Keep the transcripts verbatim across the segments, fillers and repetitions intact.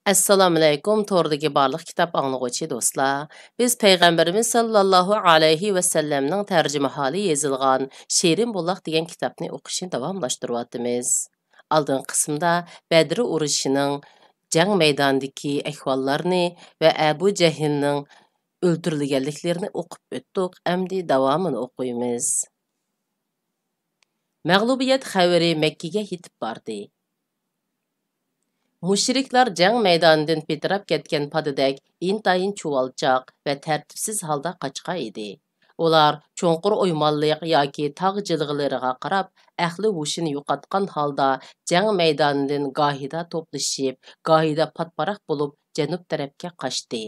ئەسسالامۇئەلەيكۇم، توردىكى بارلىق كىتاب ئاڭلىغۇچى دوستلار. بىز پەيغەمبىرىمىز ساللاللاھۇ ئەلەيھى ۋەسەللەمنىڭ تەرجىمىھالى يېزىلغان شېرىن بۇلاق دېگەن كىتابنى ئوقۇشنى داۋاملاشتۇرۇۋاتىمىز. ئالدىنقى قىسىمدا بەدر ئۇرۇشىنىڭ جەڭ مەيدانىدىكى ئەھۋاللارنى ۋە ئەبۇ جەھىلنىڭ ئۆلتۈرۈلگەنلىكلىرىنى ئوقۇپ ئۆتتۇق، ئەمدى داۋامىنى ئوقۇيمىز. مەغلۇبىيەت خەۋىرى مەككىگە يېتىپ باردى. مۇشرىكلار جەڭ مەيدانىدىن پىتىراپ كەتكەن پادىدەك ئىنتايىن چۇۋالچاق ۋە تەرتىپسىز ھالدا قاچقان ئىدى. ئۇلار چوڭقۇر ئويمانلىق ياكى تاغ جىلغىلىرىغا قاراپ، ئەقلى ھوشىنى يوقاتقان ھالدا جەڭ مەيدانىدىن گاھىدا توپلىشىپ، گاھىدا پاتپاراق بولۇپ جەنۇب تەرەپكە قاچتى.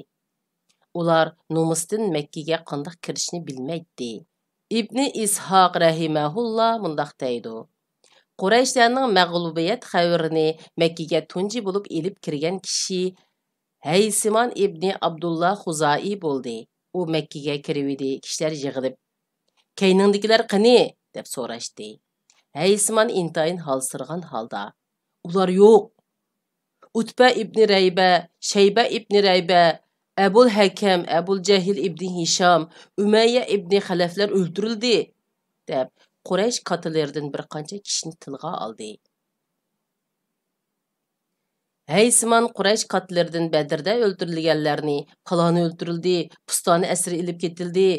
ئۇلار نومۇستىن مەككىگە قانداق كىرىشنى بىلمەيتتى. ئىبنى ئىسھاق رەھىمەھۇللا مۇنداق دەيدۇ: قۇرەيشلەرنىڭ مەغلۇبىيەت خەۋىرىنى مەككىگە تۇنجى بولۇپ ئېلىپ كىرگەن كىشى ھەيسىمان ئىبنى ئابدۇللا خۇزائى بولدى. ئۇ مەككىگە كىرىۋىدى، كىشىلەر يىغىلىپ، «كەينىڭدىكىلەر قېنى؟» دەپ سوراشتى. ھەيسىمان ئىنتايىن ھالسىرىغان ھالدا، «ئۇلار يوق. ئۇتبە ئىبنى رەيبە، شەيبە ئىبنى رەيبە، ئەبۇل ھەكەم، ئەبۇل جەھىل ئىبنى ھىشام، ئۈمەييە ئىبنى خەلەفلەر ئۆلتۈرۈلدى» دەپ، قۇرەيش كاتتىلىرىدىن بىر قانچە كىشىنى تىلغا ئالدى. ھەيسىمان قۇرەيش كاتتىلىرىدىن بەدىردە ئۆلتۈرۈلگەنلەرنى، «پالانى ئۆلتۈرۈلدى، پۇستانى ئەسىر ئېلىپ كېتىلدى»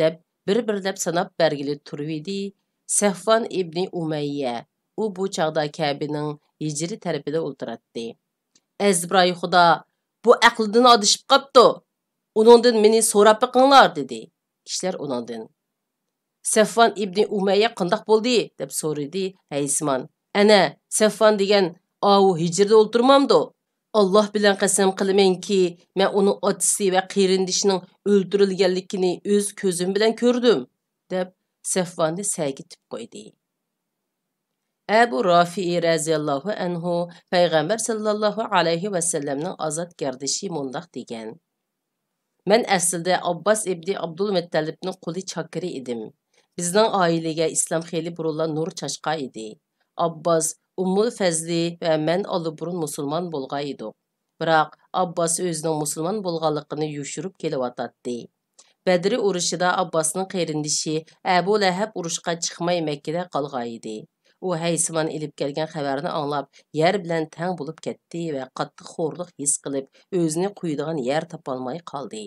دەپ، بىر-بىرلەپ ساناپ بەرگىلى تۇرۇۋىدى. سەفۋان ئىبنى ئۇمەييە، ئۇ بۇ چاغدا كەبىنىڭ ھىجرىي تەرىپىدە ئولتۇراتتى. «ئەزبىرايى خۇدا، بۇ ئەقلىدىن ئادىشىپ قاپتۇ. ئۇنىڭدىن مېنى سوراپ بېقىڭلار» دېدى. كىشىلەر ئۇنىڭدىن، «سەفۋان ئىبنى ئۇمەييە قانداق بولدى؟» دەپ سورىدى ھەيسىمان. «ئەنە، سەفۋان دېگەن ئاۋۇ ھىجرىدە ئولتۇرمامدۇ؟ ئاللاھ بىلەن قەسەم قىلىمەنكى، مەن ئۇنىڭ ئاتىسى ۋە قېرىندىشىنىڭ ئۆلتۈرۈلگەنلىكىنى ئۆز كۆزۈم بىلەن كۆردۈم» دەپ، سەفۋاننى سەگىتىپ قويدى. ئەبۇ رافىئى رەزىياللاھۇ ئەنھۇ پەيغەمبەر ساللاللاھۇ ئەلەيھى ۋەسەللەمنىڭ ئازاد گەردىشى مۇنداق دېگەن: «مەن ئەسلىدە ئابباس ئىبنى ئابدۇلمۇتتەلىپنىڭ قۇلى چاكىرى ئىدىم. بىزنىڭ ئائىلىگە ئىسلام خېلى بۇرۇنلا نۇر چاچقان ئىدى. ئابباس، ئۇممۇل فەزلى ۋە مەن ئاللىبۇرۇن مۇسۇلمان بولغان ئىدۇق. بىراق ئابباس ئۆزىنىڭ مۇسۇلمان بولغانلىقىنى يوشۇرۇپ كېلىۋاتاتتى. بەدرى ئۇرۇشىدا ئابباسنىڭ قېرىندىشى ئەبۇ لەھەب ئۇرۇشقا چىقماي مەككىدە قالغانىدى. ئۇ ھەيسىمان ئېلىپ كەلگەن خەۋەرنى ئاڭلاپ، يەر بىلەن تەڭ بولۇپ كەتتى ۋە قاتتىق خورلۇق ھېس قىلىپ، ئۆزىنى قويىدىغان يەر تاپالماي قالدى.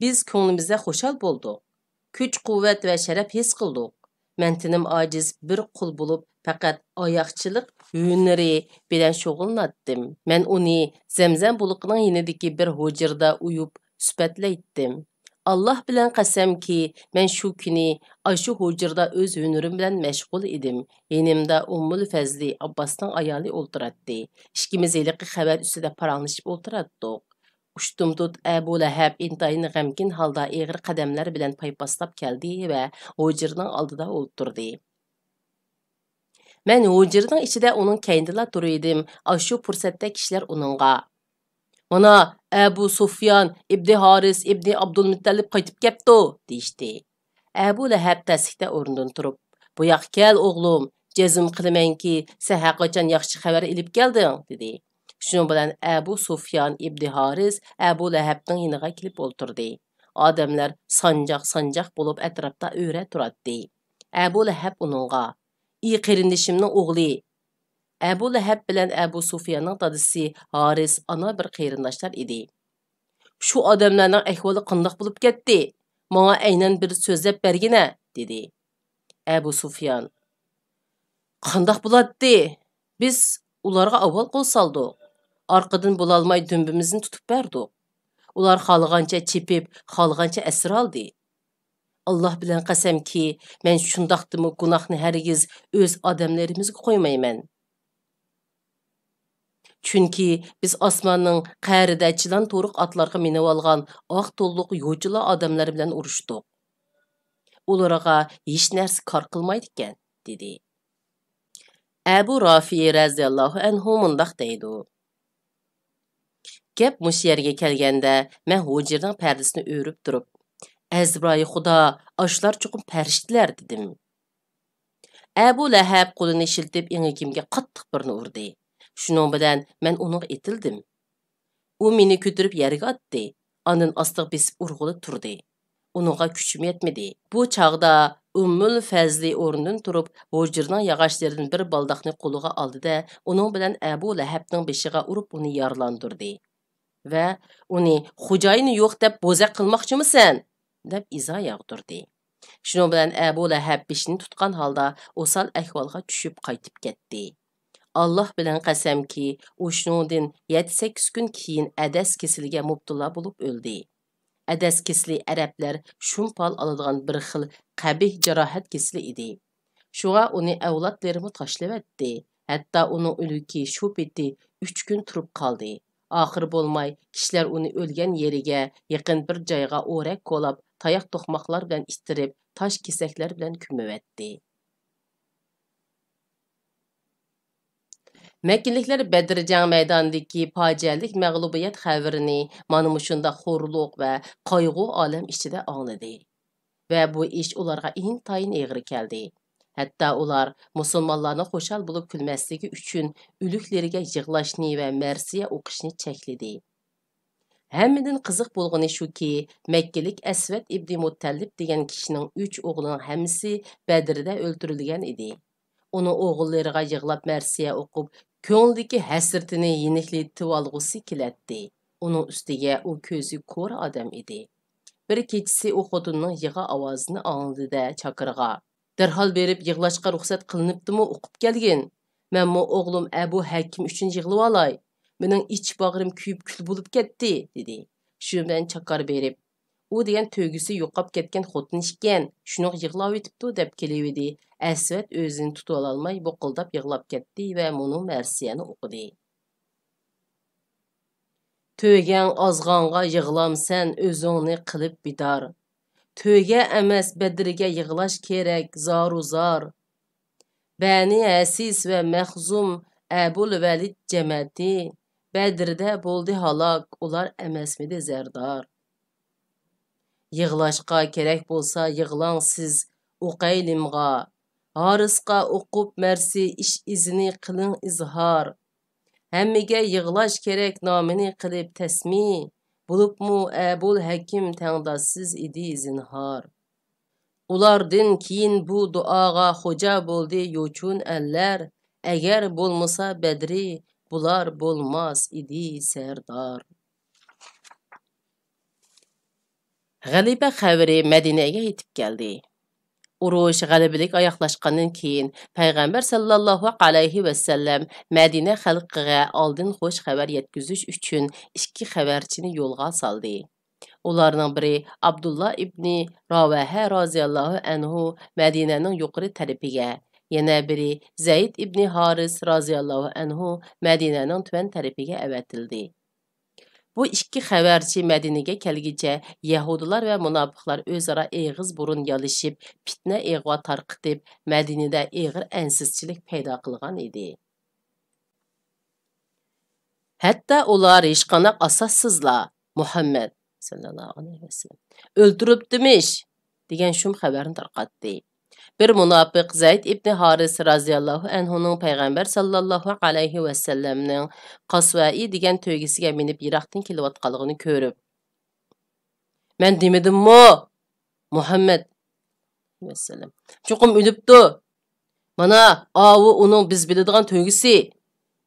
بىز كۆڭلىمىزدە خۇشال بولدۇق. كۈچ-قۇۋۋەت ۋە شەرەپ ھېس قىلدۇق. مەن تېنىم ئاجىز بىر قۇل بولۇپ، پەقەت ئاياقچىلىق ھۈنىرى بىلەن شۇغۇللىناتتىم. مەن ئۇنى زەمزەم بۇلىقىنىڭ يېنىدىكى بىر ھۇجرىدا ئويۇپ سۈپەتلەيتتىم. ئاللاھ بىلەن قەسەمكى، مەن شۇ كۈنى ئاشۇ ھۇجرىدا ئۆز ھۈنىرىم بىلەن مەشغۇل ئىدىم. يېنىمدا ئۇممۇل فەزلى، ئابباسنىڭ ئايالى ئولتۇراتتى. ئىككىمىز ھېلىقى خەۋەر ئۈستىدە پاراڭلىشىپ ئولتۇراتتۇق. ئۇشتۇمتۇت ئەبۇ لەھەب ئىنتايىن غەمكىن ھالدا ئېغىر قەدەملەر بىلەن پايپاسلاپ كەلدى ۋە ھۇجرىنىڭ ئالدىدا ئولتۇردى. مەن ھۇجرىنىڭ ئىچىدە ئۇنىڭ كەينىدىلا تۇرۇۋىدىم. ئاشۇ پۇرسەتتە كىشىلەر ئۇنىڭغا، «مانا، ئەبۇ سۇفيان ئىبنى ھارىس ئىبنى ئابدۇلمۇتتەلىپ قايتىپ كەپتۇ» دېيىشتى. ئەبۇ لەھەب تەسلىكتە ئورنىدىن تۇرۇپ، «بۇ ياققا كەل، ئوغلۇم، جەزم قىلىمەنكى، سەن ھەرقاچان ياخشى خەۋەر ئېلىپ كەلدىڭ» دېدى. شۇنىڭ بىلەن ئەبۇ سۇفيان ئىبنى ھارىس ئەبۇ لەھەبنىڭ يېنىغا كېلىپ ئولتۇردى. ئادەملەر سانجاق-سانجاق بولۇپ ئەتراپتا ئۆرە تۇراتتى. ئەبۇ لەھەب ئۇنىڭغا، «ئى قېرىندىشىمنىڭ ئوغلى!» ئەبۇ لەھەب بىلەن ئەبۇ سۇفياننىڭ دادىسى ھارىس ئانا بىر قېرىنداشلار ئىدى. «شۇ ئادەملەرنىڭ ئەھۋالى قانداق بولۇپ كەتتى؟ ماڭا ئەينەن بىر سۆزلەپ بەرگىنە» دېدى. ئەبۇ سۇفيان، «قانداق بولاتتى؟ بىز ئۇلارغا ئاۋۋال قول سالدۇق. ئارقىدىن بولالماي دۈمبىمىزنى تۇتۇپ بەردۇق. ئۇلار خالىغانچە چېپىپ، خالىغانچە ئەسىر ئالدى. ئاللاھ بىلەن قەسەمكى، مەن شۇنداقتىمۇ گۇناھنى ھەرگىز ئۆز ئادەملىرىمىزگە قويمايمەن. چۈنكى بىز ئاسماننىڭ قەرىدە چىلان تورۇق ئاتلارغا مىنىۋالغان ئاق تونلۇق يوچىلا ئادەملەر بىلەن ئۇرۇشتۇق. ئۇلارغا ھېچ نەرسە كار قىلمايدىكەن» دېدى. ئەبۇ رافىئى رەزىياللاھۇ ئەنھۇ مۇنداق دەيدۇ: گەپ مۇشۇ يەرگە كەلگەندە، مەن ھۇجرىنىڭ پەردىسىنى ئۆرۈپ تۇرۇپ، «ئەزبىرايى خۇدا، ئاشۇلار چوقۇم پەرىشتىلەر» دېدىم. ئەبۇ لەھەب قولىنى ئىشلىتىپ ئېڭىكىمگە قاتتىق بىرنى ئۇردى. شۇنىڭ بىلەن مەن ئۇنىڭغا ئېتىلدىم. ئۇ مېنى كۆتۈرۈپ يەرگە ئاتتى، ئاندىن ئاستىغا بېسىپ ئۇرغىلى تۇردى. ئۇنىڭغا كۈچۈم يەتمىدى. بۇ چاغدا ئۈممۈل فەزلى ئورنىدىن تۇرۇپ، ھۇجرىنىڭ ياغاچلىرىدىن بىر بالداقنى قولىغا ئالدى-دە، ئۇنىڭ بىلەن ئەبۇ لەھەبنىڭ بېشىغا ئۇرۇپ ئۇنى يارىلاندۇردى ۋە ئۇنى، «خوجايىنى يوق دەپ بوزەك قىلماقچىمۇسەن؟» دەپ ئىزا ياغدۇردى. شۇنىڭ بىلەن ئەبۇ لەھەب بېشىنى تۇتقان ھالدا ئوسال ئەھۋالغا چۈشۈپ قايتىپ كەتتى. ئاللاھ بىلەن قەسەمكى، ئۇ شۇنىڭدىن يەتتە-سەككىز كۈن كېيىن ئەدەس كېسىلىگە مۇپتىلا بولۇپ ئۆلدى. ئەدەس كېسىلى ئەرەبلەر شۇمپال ئالىدىغان بىر خىل قەبىھ جاراھەت كېسىلى ئىدى. شۇڭا ئۇنى ئەۋلادلىرىمۇ تاشلىۋەتتى. ھەتتا ئۇنىڭ ئۆلۈكى شۇ پېتى ئۈچ كۈن تۇرۇپ قالدى. ئاخىرى بولماي كىشىلەر ئۇنى ئۆلگەن يېرىگە يېقىن بىر جايغا ئورەك كولاپ، تاياق توقماقلار بىلەن ئىتتىرىپ، تاش كېسەكلەر بىلەن كۆمۈۋەتتى. مەككىلىكلەر بەدر جەڭ مەيدانىدىكى پاجىئەلىك مەغلۇبىيەت خەۋىرىنى مانا مۇشۇنداق خورلۇق ۋە قايغۇ ئالەم ئىچىدە ئاڭلىدى ۋە بۇ ئىش ئۇلارغا ئىنتايىن ئېغىر كەلدى. ھەتتا ئۇلار مۇسۇلمانلارنىڭ خۇشال بولۇپ كۈلمەسلىكى ئۈچۈن ئۆلۈكلىرىگە يىغلاشنى ۋە مەرسىيە ئوقۇشنى چەكلىدى. ھەممىدىن قىزىق بولغىنى شۇكى، مەككىلىك ئەسۋەد ئىبنى مۇتتەللىپ دېگەن كىشىنىڭ ئۈچ ئوغلىنىڭ ھەممىسى بەدرىدە ئۆلتۈرۈلگەن ئىدى. ئۇنىڭ ئوغۇللىرىغا يىغلاپ مەرسىيە ئوقۇپ، كۆڭلىدىكى ھەسرىتىنى يېنىكلىتىۋالغۇسى كېلەتتى. ئۇنىڭ ئۈستىگە ئۇ كۆزى كور ئادەم ئىدى. بىر كېچىسى ئۇ خوتۇنىنىڭ يىغا ئاۋازىنى ئاڭلىدى-دە، چاكىرىغا، «دەرھال بېرىپ يىغلاشقا رۇخسەت قىلىنىپتىمۇ ئوقۇپ كەلگىن. مەنمۇ ئوغلۇم ئەبۇ ھەكىم ئۈچۈن يىغلىۋالاي. مېنىڭ ئىچ باغرىم كۆيۈپ كۈل بولۇپ كەتتى» دېدى. شۇ بىلەن چاكار بېرىپ، «ئۇ دېگەن تۆگىسى يوقاپ كەتكەن خوتۇن ئىكەن، شۇنىڭغا يىغلاۋېتىپتۇ» دەپ كېلىۋىدى. ئەسۋەد ئۆزىنى تۇتۇۋالالماي بۇقۇلداپ يىغلاپ كەتتى ۋە مۇنۇ مەرسىيەنى ئوقۇدى. تۆگەڭ ئازغانغا يىغلامسەن ئۆزۈڭنى قىلىپ بىدار. تۆگە ئەمەس بەدرىگە يىغلاش كېرەك زارۇ زار. بەنى ھەسىس ۋە مەخزۇم ئەبۇل ۋەلىد جەمەتى بەدرىدە بولدى ھالاك، ئۇلار ئەمەسمىدى زەردار؟ يىغلاشقا كېرەك بولسا يىغلاڭ سىز ئۇقەيلىمغا، ھارىسقا ئوقۇپ مەرسى ئىش ئىزىنى قىلىڭ ئىزھار. ھەممىگە يىغلاش كېرەك نامىنى قىلىپ تەسمى، بولۇپمۇ ئەبۇل ھەكىم تەڭداشسىز ئىدى زىنھار. ئۇلاردىن كېيىن بۇ دۇئاغا خوجا بولدى يوچۇن ئەللەر، ئەگەر بولمىسا بەدرى، بۇلار بولماس ئىدى سەردار. غەلىبە خەۋىرى مەدىنەگە يېتىپ كەلدى. ئۇرۇش غەلىبىلىك ئاياغلاشقاندىن كېيىن، پەيغەمبەر ساللاللاھۇ ئەلەيھى ۋەسەللەم مەدىنە خەلقىگە ئالدىن خوش خەۋەر يەتكۈزۈش ئۈچۈن ئىككى خەۋەرچىنى يولغا سالدى. ئۇلارنىڭ بىرى ئابدۇللا ئىبنى راۋەھە رازىياللاھۇ ئەنھۇ مەدىنەنىڭ يۇقىرى تەرىپىگە، يەنە بىرى زەيد ئىبنى ھارىس رازىياللاھۇ ئەنھۇ مەدىنەنىڭ تۆۋەن تەرىپىگە ئەۋەتىلدى. بۇ ئىككى خەۋەرچى مەدىنىگە كەلگىچە يەھۇدىيلار ۋە مۇناپىقلار ئۆزئارا ئېغىز بۇرۇن يالىشىپ، پىتنە ئىغۋا تارقىتىپ، مەدىنىدە ئېغىر ئەنسىزچىلىك پەيدا قىلغان ئىدى. ھەتتا ئۇلار ھېچقانداق ئاساسسىزلا، «مۇھەممەد سەللەللاھۇ ئەلەيھى ۋەسەللەم ئۆلتۈرۈپتىمىش» دېگەن شۇم خەۋەرنى تارقاتتى. بىر مۇناپىق زەيد ئىبنى ھارىس رازىياللاھۇ ئەنھۇنىڭ پەيغەمبەر ساللاللاھۇ ئەلەيھى ۋەسەللەمنىڭ قاسۋەئى دېگەن تۆگىسىگە مىنىپ يىراقتىن كېلىۋاتقانلىقىنى كۆرۈپ، «مەن دېمىدىممۇ؟ مۇھەممەد ۋەسسالام چوقۇم ئۆلۈپتۇ. مانا، ئاۋۇ ئۇنىڭ بىز بىلىدىغان تۆگىسى.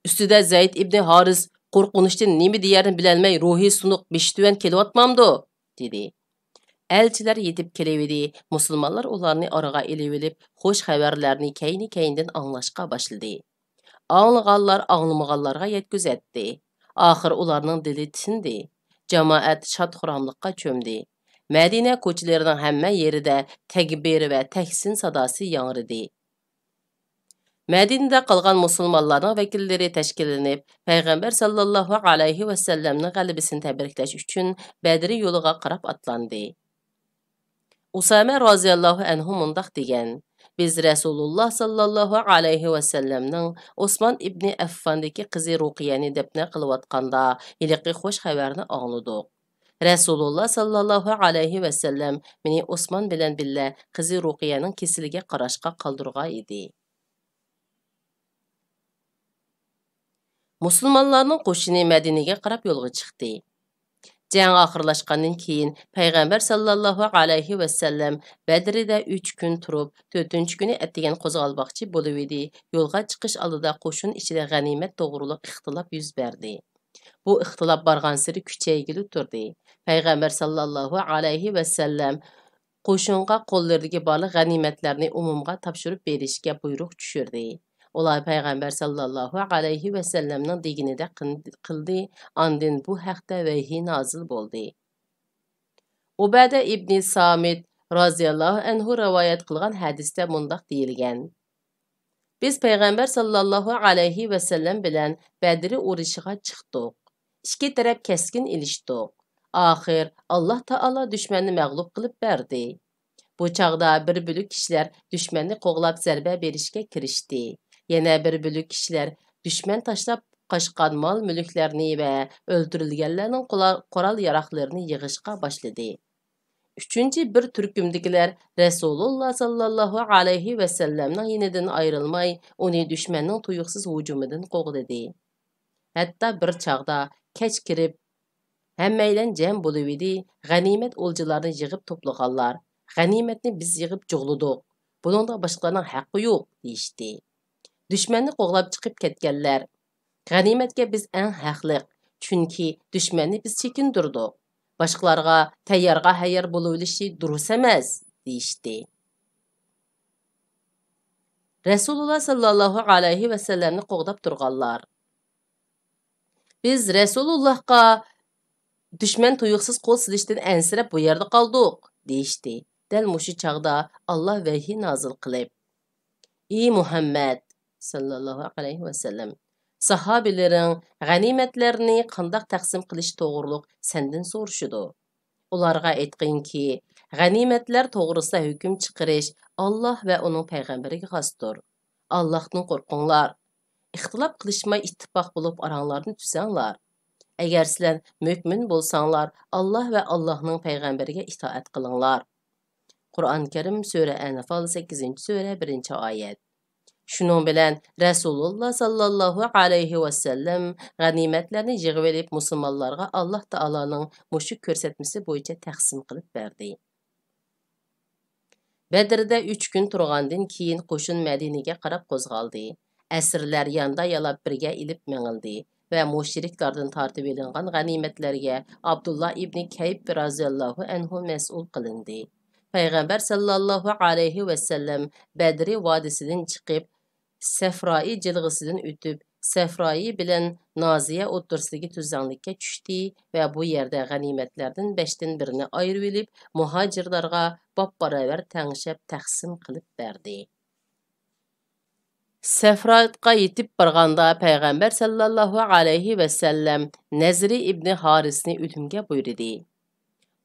ئۈستىدە زەيد ئىبنى ھارىس قورقۇنچتىن نېمە دېيەرنى بىلەلمەي، روھى سۇنۇق، بېشى تۆۋەن كېلىۋاتمامدۇ؟» دېدى. ئەلچىلەر يېتىپ كېلىۋىدى، مۇسۇلمانلار ئۇلارنى ئارىغا ئېلىۋېلىپ، خوش خەۋەرلەرنى كەينى-كەينىدىن ئاڭلاشقا باشلىدى. ئاڭلىغانلار ئاڭلىمىغانلارغا يەتكۈزەتتى. ئاخىر ئۇلارنىڭ دىلى تىندى. جامائەت شاد-خۇراملىققا چۆمدى. مەدىنە كوچىلىرىنىڭ ھەممە يېرىدە تەكبىر ۋە تەھسىن ساداسى ياڭرىدى. مەدىنىدە قالغان مۇسۇلمانلارنىڭ ۋەكىللىرى تەشكىللىنىپ، پەيغەمبەر ساللاللاھۇ ئەلەيھى ۋەسەللەمنىڭ غەلىبىسىنى تەبرىكلەش ئۈچۈن بەدرى يولىغا قاراپ ئاتلاندى. ئۇسامە رازىياللاھۇ ئەنھۇ مۇنداق دېگەن: «بىز رەسۇلۇللا ساللاللاھۇ ئەلەيھى ۋەسەللەمنىڭ ئوسمان ئىبنى ئەففاندىكى قىزى رۇقىيەنى دەپنە قىلىۋاتقاندا، ھېلىقى خوش خەۋەرنى ئاڭلىدۇق. رەسۇلۇللا ساللاللاھۇ ئەلەيھى ۋەسەللەم مېنى ئوسمان بىلەن بىللە قىزى رۇقىيەنىڭ كېسىلىگە قاراشقا قالدۇرغان ئىدى.» مۇسۇلمانلارنىڭ قوشۇنى مەدىنىگە قاراپ يولغا چىقتى. جەڭ ئاخىرلاشقاندىن كېيىن، پەيغەمبەر ساللاللاھۇ ئەلەيھى ۋەسەللەم بەدرىدە ئۈچ كۈن تۇرۇپ، تۆتىنچى كۈنى ئەتىگەن قوزغالماقچى بولۇۋىدى. يولغا چىقىش ئالدىدا قوشۇن ئىچىدە غەنىيمەت توغرۇلۇق ئىختىلاپ يۈز بەردى. بۇ ئىختىلاپ بارغانسېرى كۈچەيگىلى تۇردى. پەيغەمبەر ساللاللاھۇ ئەلەيھى ۋەسەللەم قوشۇنغا قوللىرىدىكى بارلىق غەنىيمەتلەرنى ئومۇمغا تاپشۇرۇپ بېرىشكە بۇيرۇق چۈشۈردى. ئۇلار پەيغەمبەر ساللاللاھۇ ئەلەيھى ۋەسەللەمنىڭ دېگىنىدەك قىل-، قىلدى، ئاندىن بۇ ھەقتە ۋەھىي نازىل بولدى. ئۇبادە ئىبنى سامىت رازىياللاھۇ ئەنھۇ رىۋايەت قىلغان ھەدىستە مۇنداق دېيىلگەن: بىز پەيغەمبەر ساللاللاھۇ ئەلەيھى ۋەسەللەم بىلەن بەدرى ئۇرۇشىغا چىقتۇق. ئىككى تەرەپ كەسكىن ئېلىشتۇق. ئاخىر ئاللاھ تائالا دۈشمەننى مەغلۇپ قىلىپ بەردى. بۇ چاغدا بىر بۆلەك كىشىلەر دۈشمەننى قوغلاپ زەربە بېرىشكە كىرىشتى. يەنە بىر بۆلەك كىشىلەر دۈشمەن تاشلاپ قاچقان مال-مۈلۈكلەرنى ۋە ئۆلتۈرۈلگەنلەرنىڭ قولا-، قورال-ياراغلىرىنى يىغىشقا باشلىدى. ئۈچىنچى بىر تۈركۈمدىكىلەر رەسۇلۇللاھ ساللاللاھۇ ئەلەيھى ۋەسەللەمنىڭ يېنىدىن ئايرىلماي، ئۇنى دۈشمەننىڭ تۇيۇقسىز ھۇجۇمىدىن قوغدىدى. ھەتتا بىر چاغدا كەچ كىرىپ، ھەممەيلەن جەم بولۇۋىدى، غەنىيمەت ئولجىلارنى يىغىپ توپلىغانلار، «غەنىيمەتنى بىز يىغىپ جۇغلىدۇق، بۇنىڭدا باشقىلارنىڭ ھەققى يوق» دېيىشتى. دۈشمەننى قوغلاپ چىقىپ كەتكەنلەر، «غەنىيمەتكە بىز ئەڭ ھەقلىق، چۈنكى دۈشمەننى بىز چېكىندۈردۇق. باشقىلارغا تەييارغا ھەييار بولۇۋېلىشى دۇرۇس ئەمەس» دېيىشتى. رەسۇلۇللاھ ساللاللاھۇ ئەلەيھى ۋەسەللەمنى قوغداپ تۇرغانلار، «بىز رەسۇلۇللاھقا دۈشمەن تۇيۇقسىز قول سېلىشتىن ئەنسىرەپ بۇ يەردە قالدۇق» دېيىشتى. دەل مۇشۇ چاغدا ئاللاھ ۋەھىي نازىل قىلىپ، «ئى مۇھەممەد ساللاللاھۇ ئەلەيھى ۋەسەللەم، ساھابىلىرىڭ غەنىيمەتلەرنى قانداق تەقسىم قىلىش توغرۇلۇق سەندىن سورىشىدۇ. ئۇلارغا ئېيتقىنكى، غەنىيمەتلەر توغرىسىدا ھۆكۈم چىقىرىش ئاللاھ ۋە ئۇنىڭ پەيغەمبىرىگە خاستۇر. ئاللاھتىن قورقۇڭلار. ئىختىلاپ قىلىشماي ئىتتىپاق بولۇپ ئاراڭلارنى تۈزەڭلار. ئەگەر سىلەر مۆمىن بولساڭلار، ئاللاھ ۋە ئاللاھنىڭ پەيغەمبىرىگە ئىتائەت قىلىڭلار.» قۇرئان كەرىم، سۈرە ئەنفال، سەككىزىنچى سۈرە، بىرىنچى ئايەت. شۇنىڭ بىلەن رەسۇلۇللاھ ساللاللاھۇ ئەلەيھى ۋەسەللەم غەنىيمەتلەرنى يىغىۋېلىپ، مۇسۇلمانلارغا ئاللاھ تائالانىڭ مۇشۇ كۆرسەتمىسى بويىچە تەقسىم قىلىپ بەردى. بەدرىدە ئۈچ كۈن تۇرغاندىن كېيىن، قوشۇن مەدىنىگە قاراپ قوزغالدى. ئەسىرلەر ياندا يالاپ بىرگە ئېلىپ مېڭىلدى ۋە مۇشرىكلاردىن تارتىۋېلىنغان غەنىيمەتلەرگە ئابدۇللا ئىبنى كەيب رازىياللاھۇ ئەنھۇ مەسئۇل قىلىندى. پەيغەمبەر ساللاللاھۇ ئەلەيھى ۋەسەللەم بەدرى ۋادىسىدىن چىقىپ، سەفرائى جىلغىسىدىن ئۆتۈپ، سەفرائى بىلەن نازىيە ئوتتۇرىسىدىكى تۈزلەڭلىككە چۈشتى ۋە بۇ يەردە غەنىيمەتلەردىن بەشتىن بىرىنى ئايرىۋېلىپ، مۇھاجىرلارغا باپباراۋەر تەڭشەپ تەقسىم قىلىپ بەردى. سەفراتقا يېتىپ بارغاندا، پەيغەمبەر ساللاللاھۇ ئەلەيھى ۋەسەللەم نەزرى ئىبنى ھارىسنى ئۆلۈمگە بۇيرۇدى.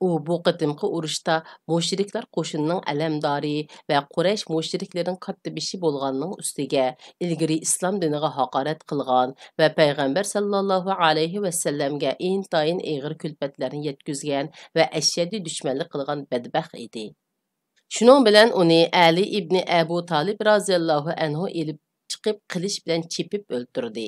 ئۇ بۇ قېتىمقى ئۇرۇشتا مۇشرىكلار قوشۇنىنىڭ ئەلەمدارى ۋە قۇرەيش مۇشرىكلىرىنىڭ كاتتىبېشى بولغاننىڭ ئۈستىگە، ئىلگىرى ئىسلام دىنىغا ھاقارەت قىلغان ۋە پەيغەمبەر ساللاللاھۇ ئەلەيھى ۋەسەللەمگە ئىنتايىن ئېغىر كۈلپەتلەرنى يەتكۈزگەن ۋە ئەشەددىي دۈشمەنلىك قىلغان بەدبەخت ئىدى. شۇنىڭ بىلەن ئۇنى ئەلى ئىبنى ئەبۇ تالىپ رازىياللاھۇ ئەنھۇ ئېلىپ چىقىپ، قىلىچ بىلەن چېپىپ ئۆلتۈردى.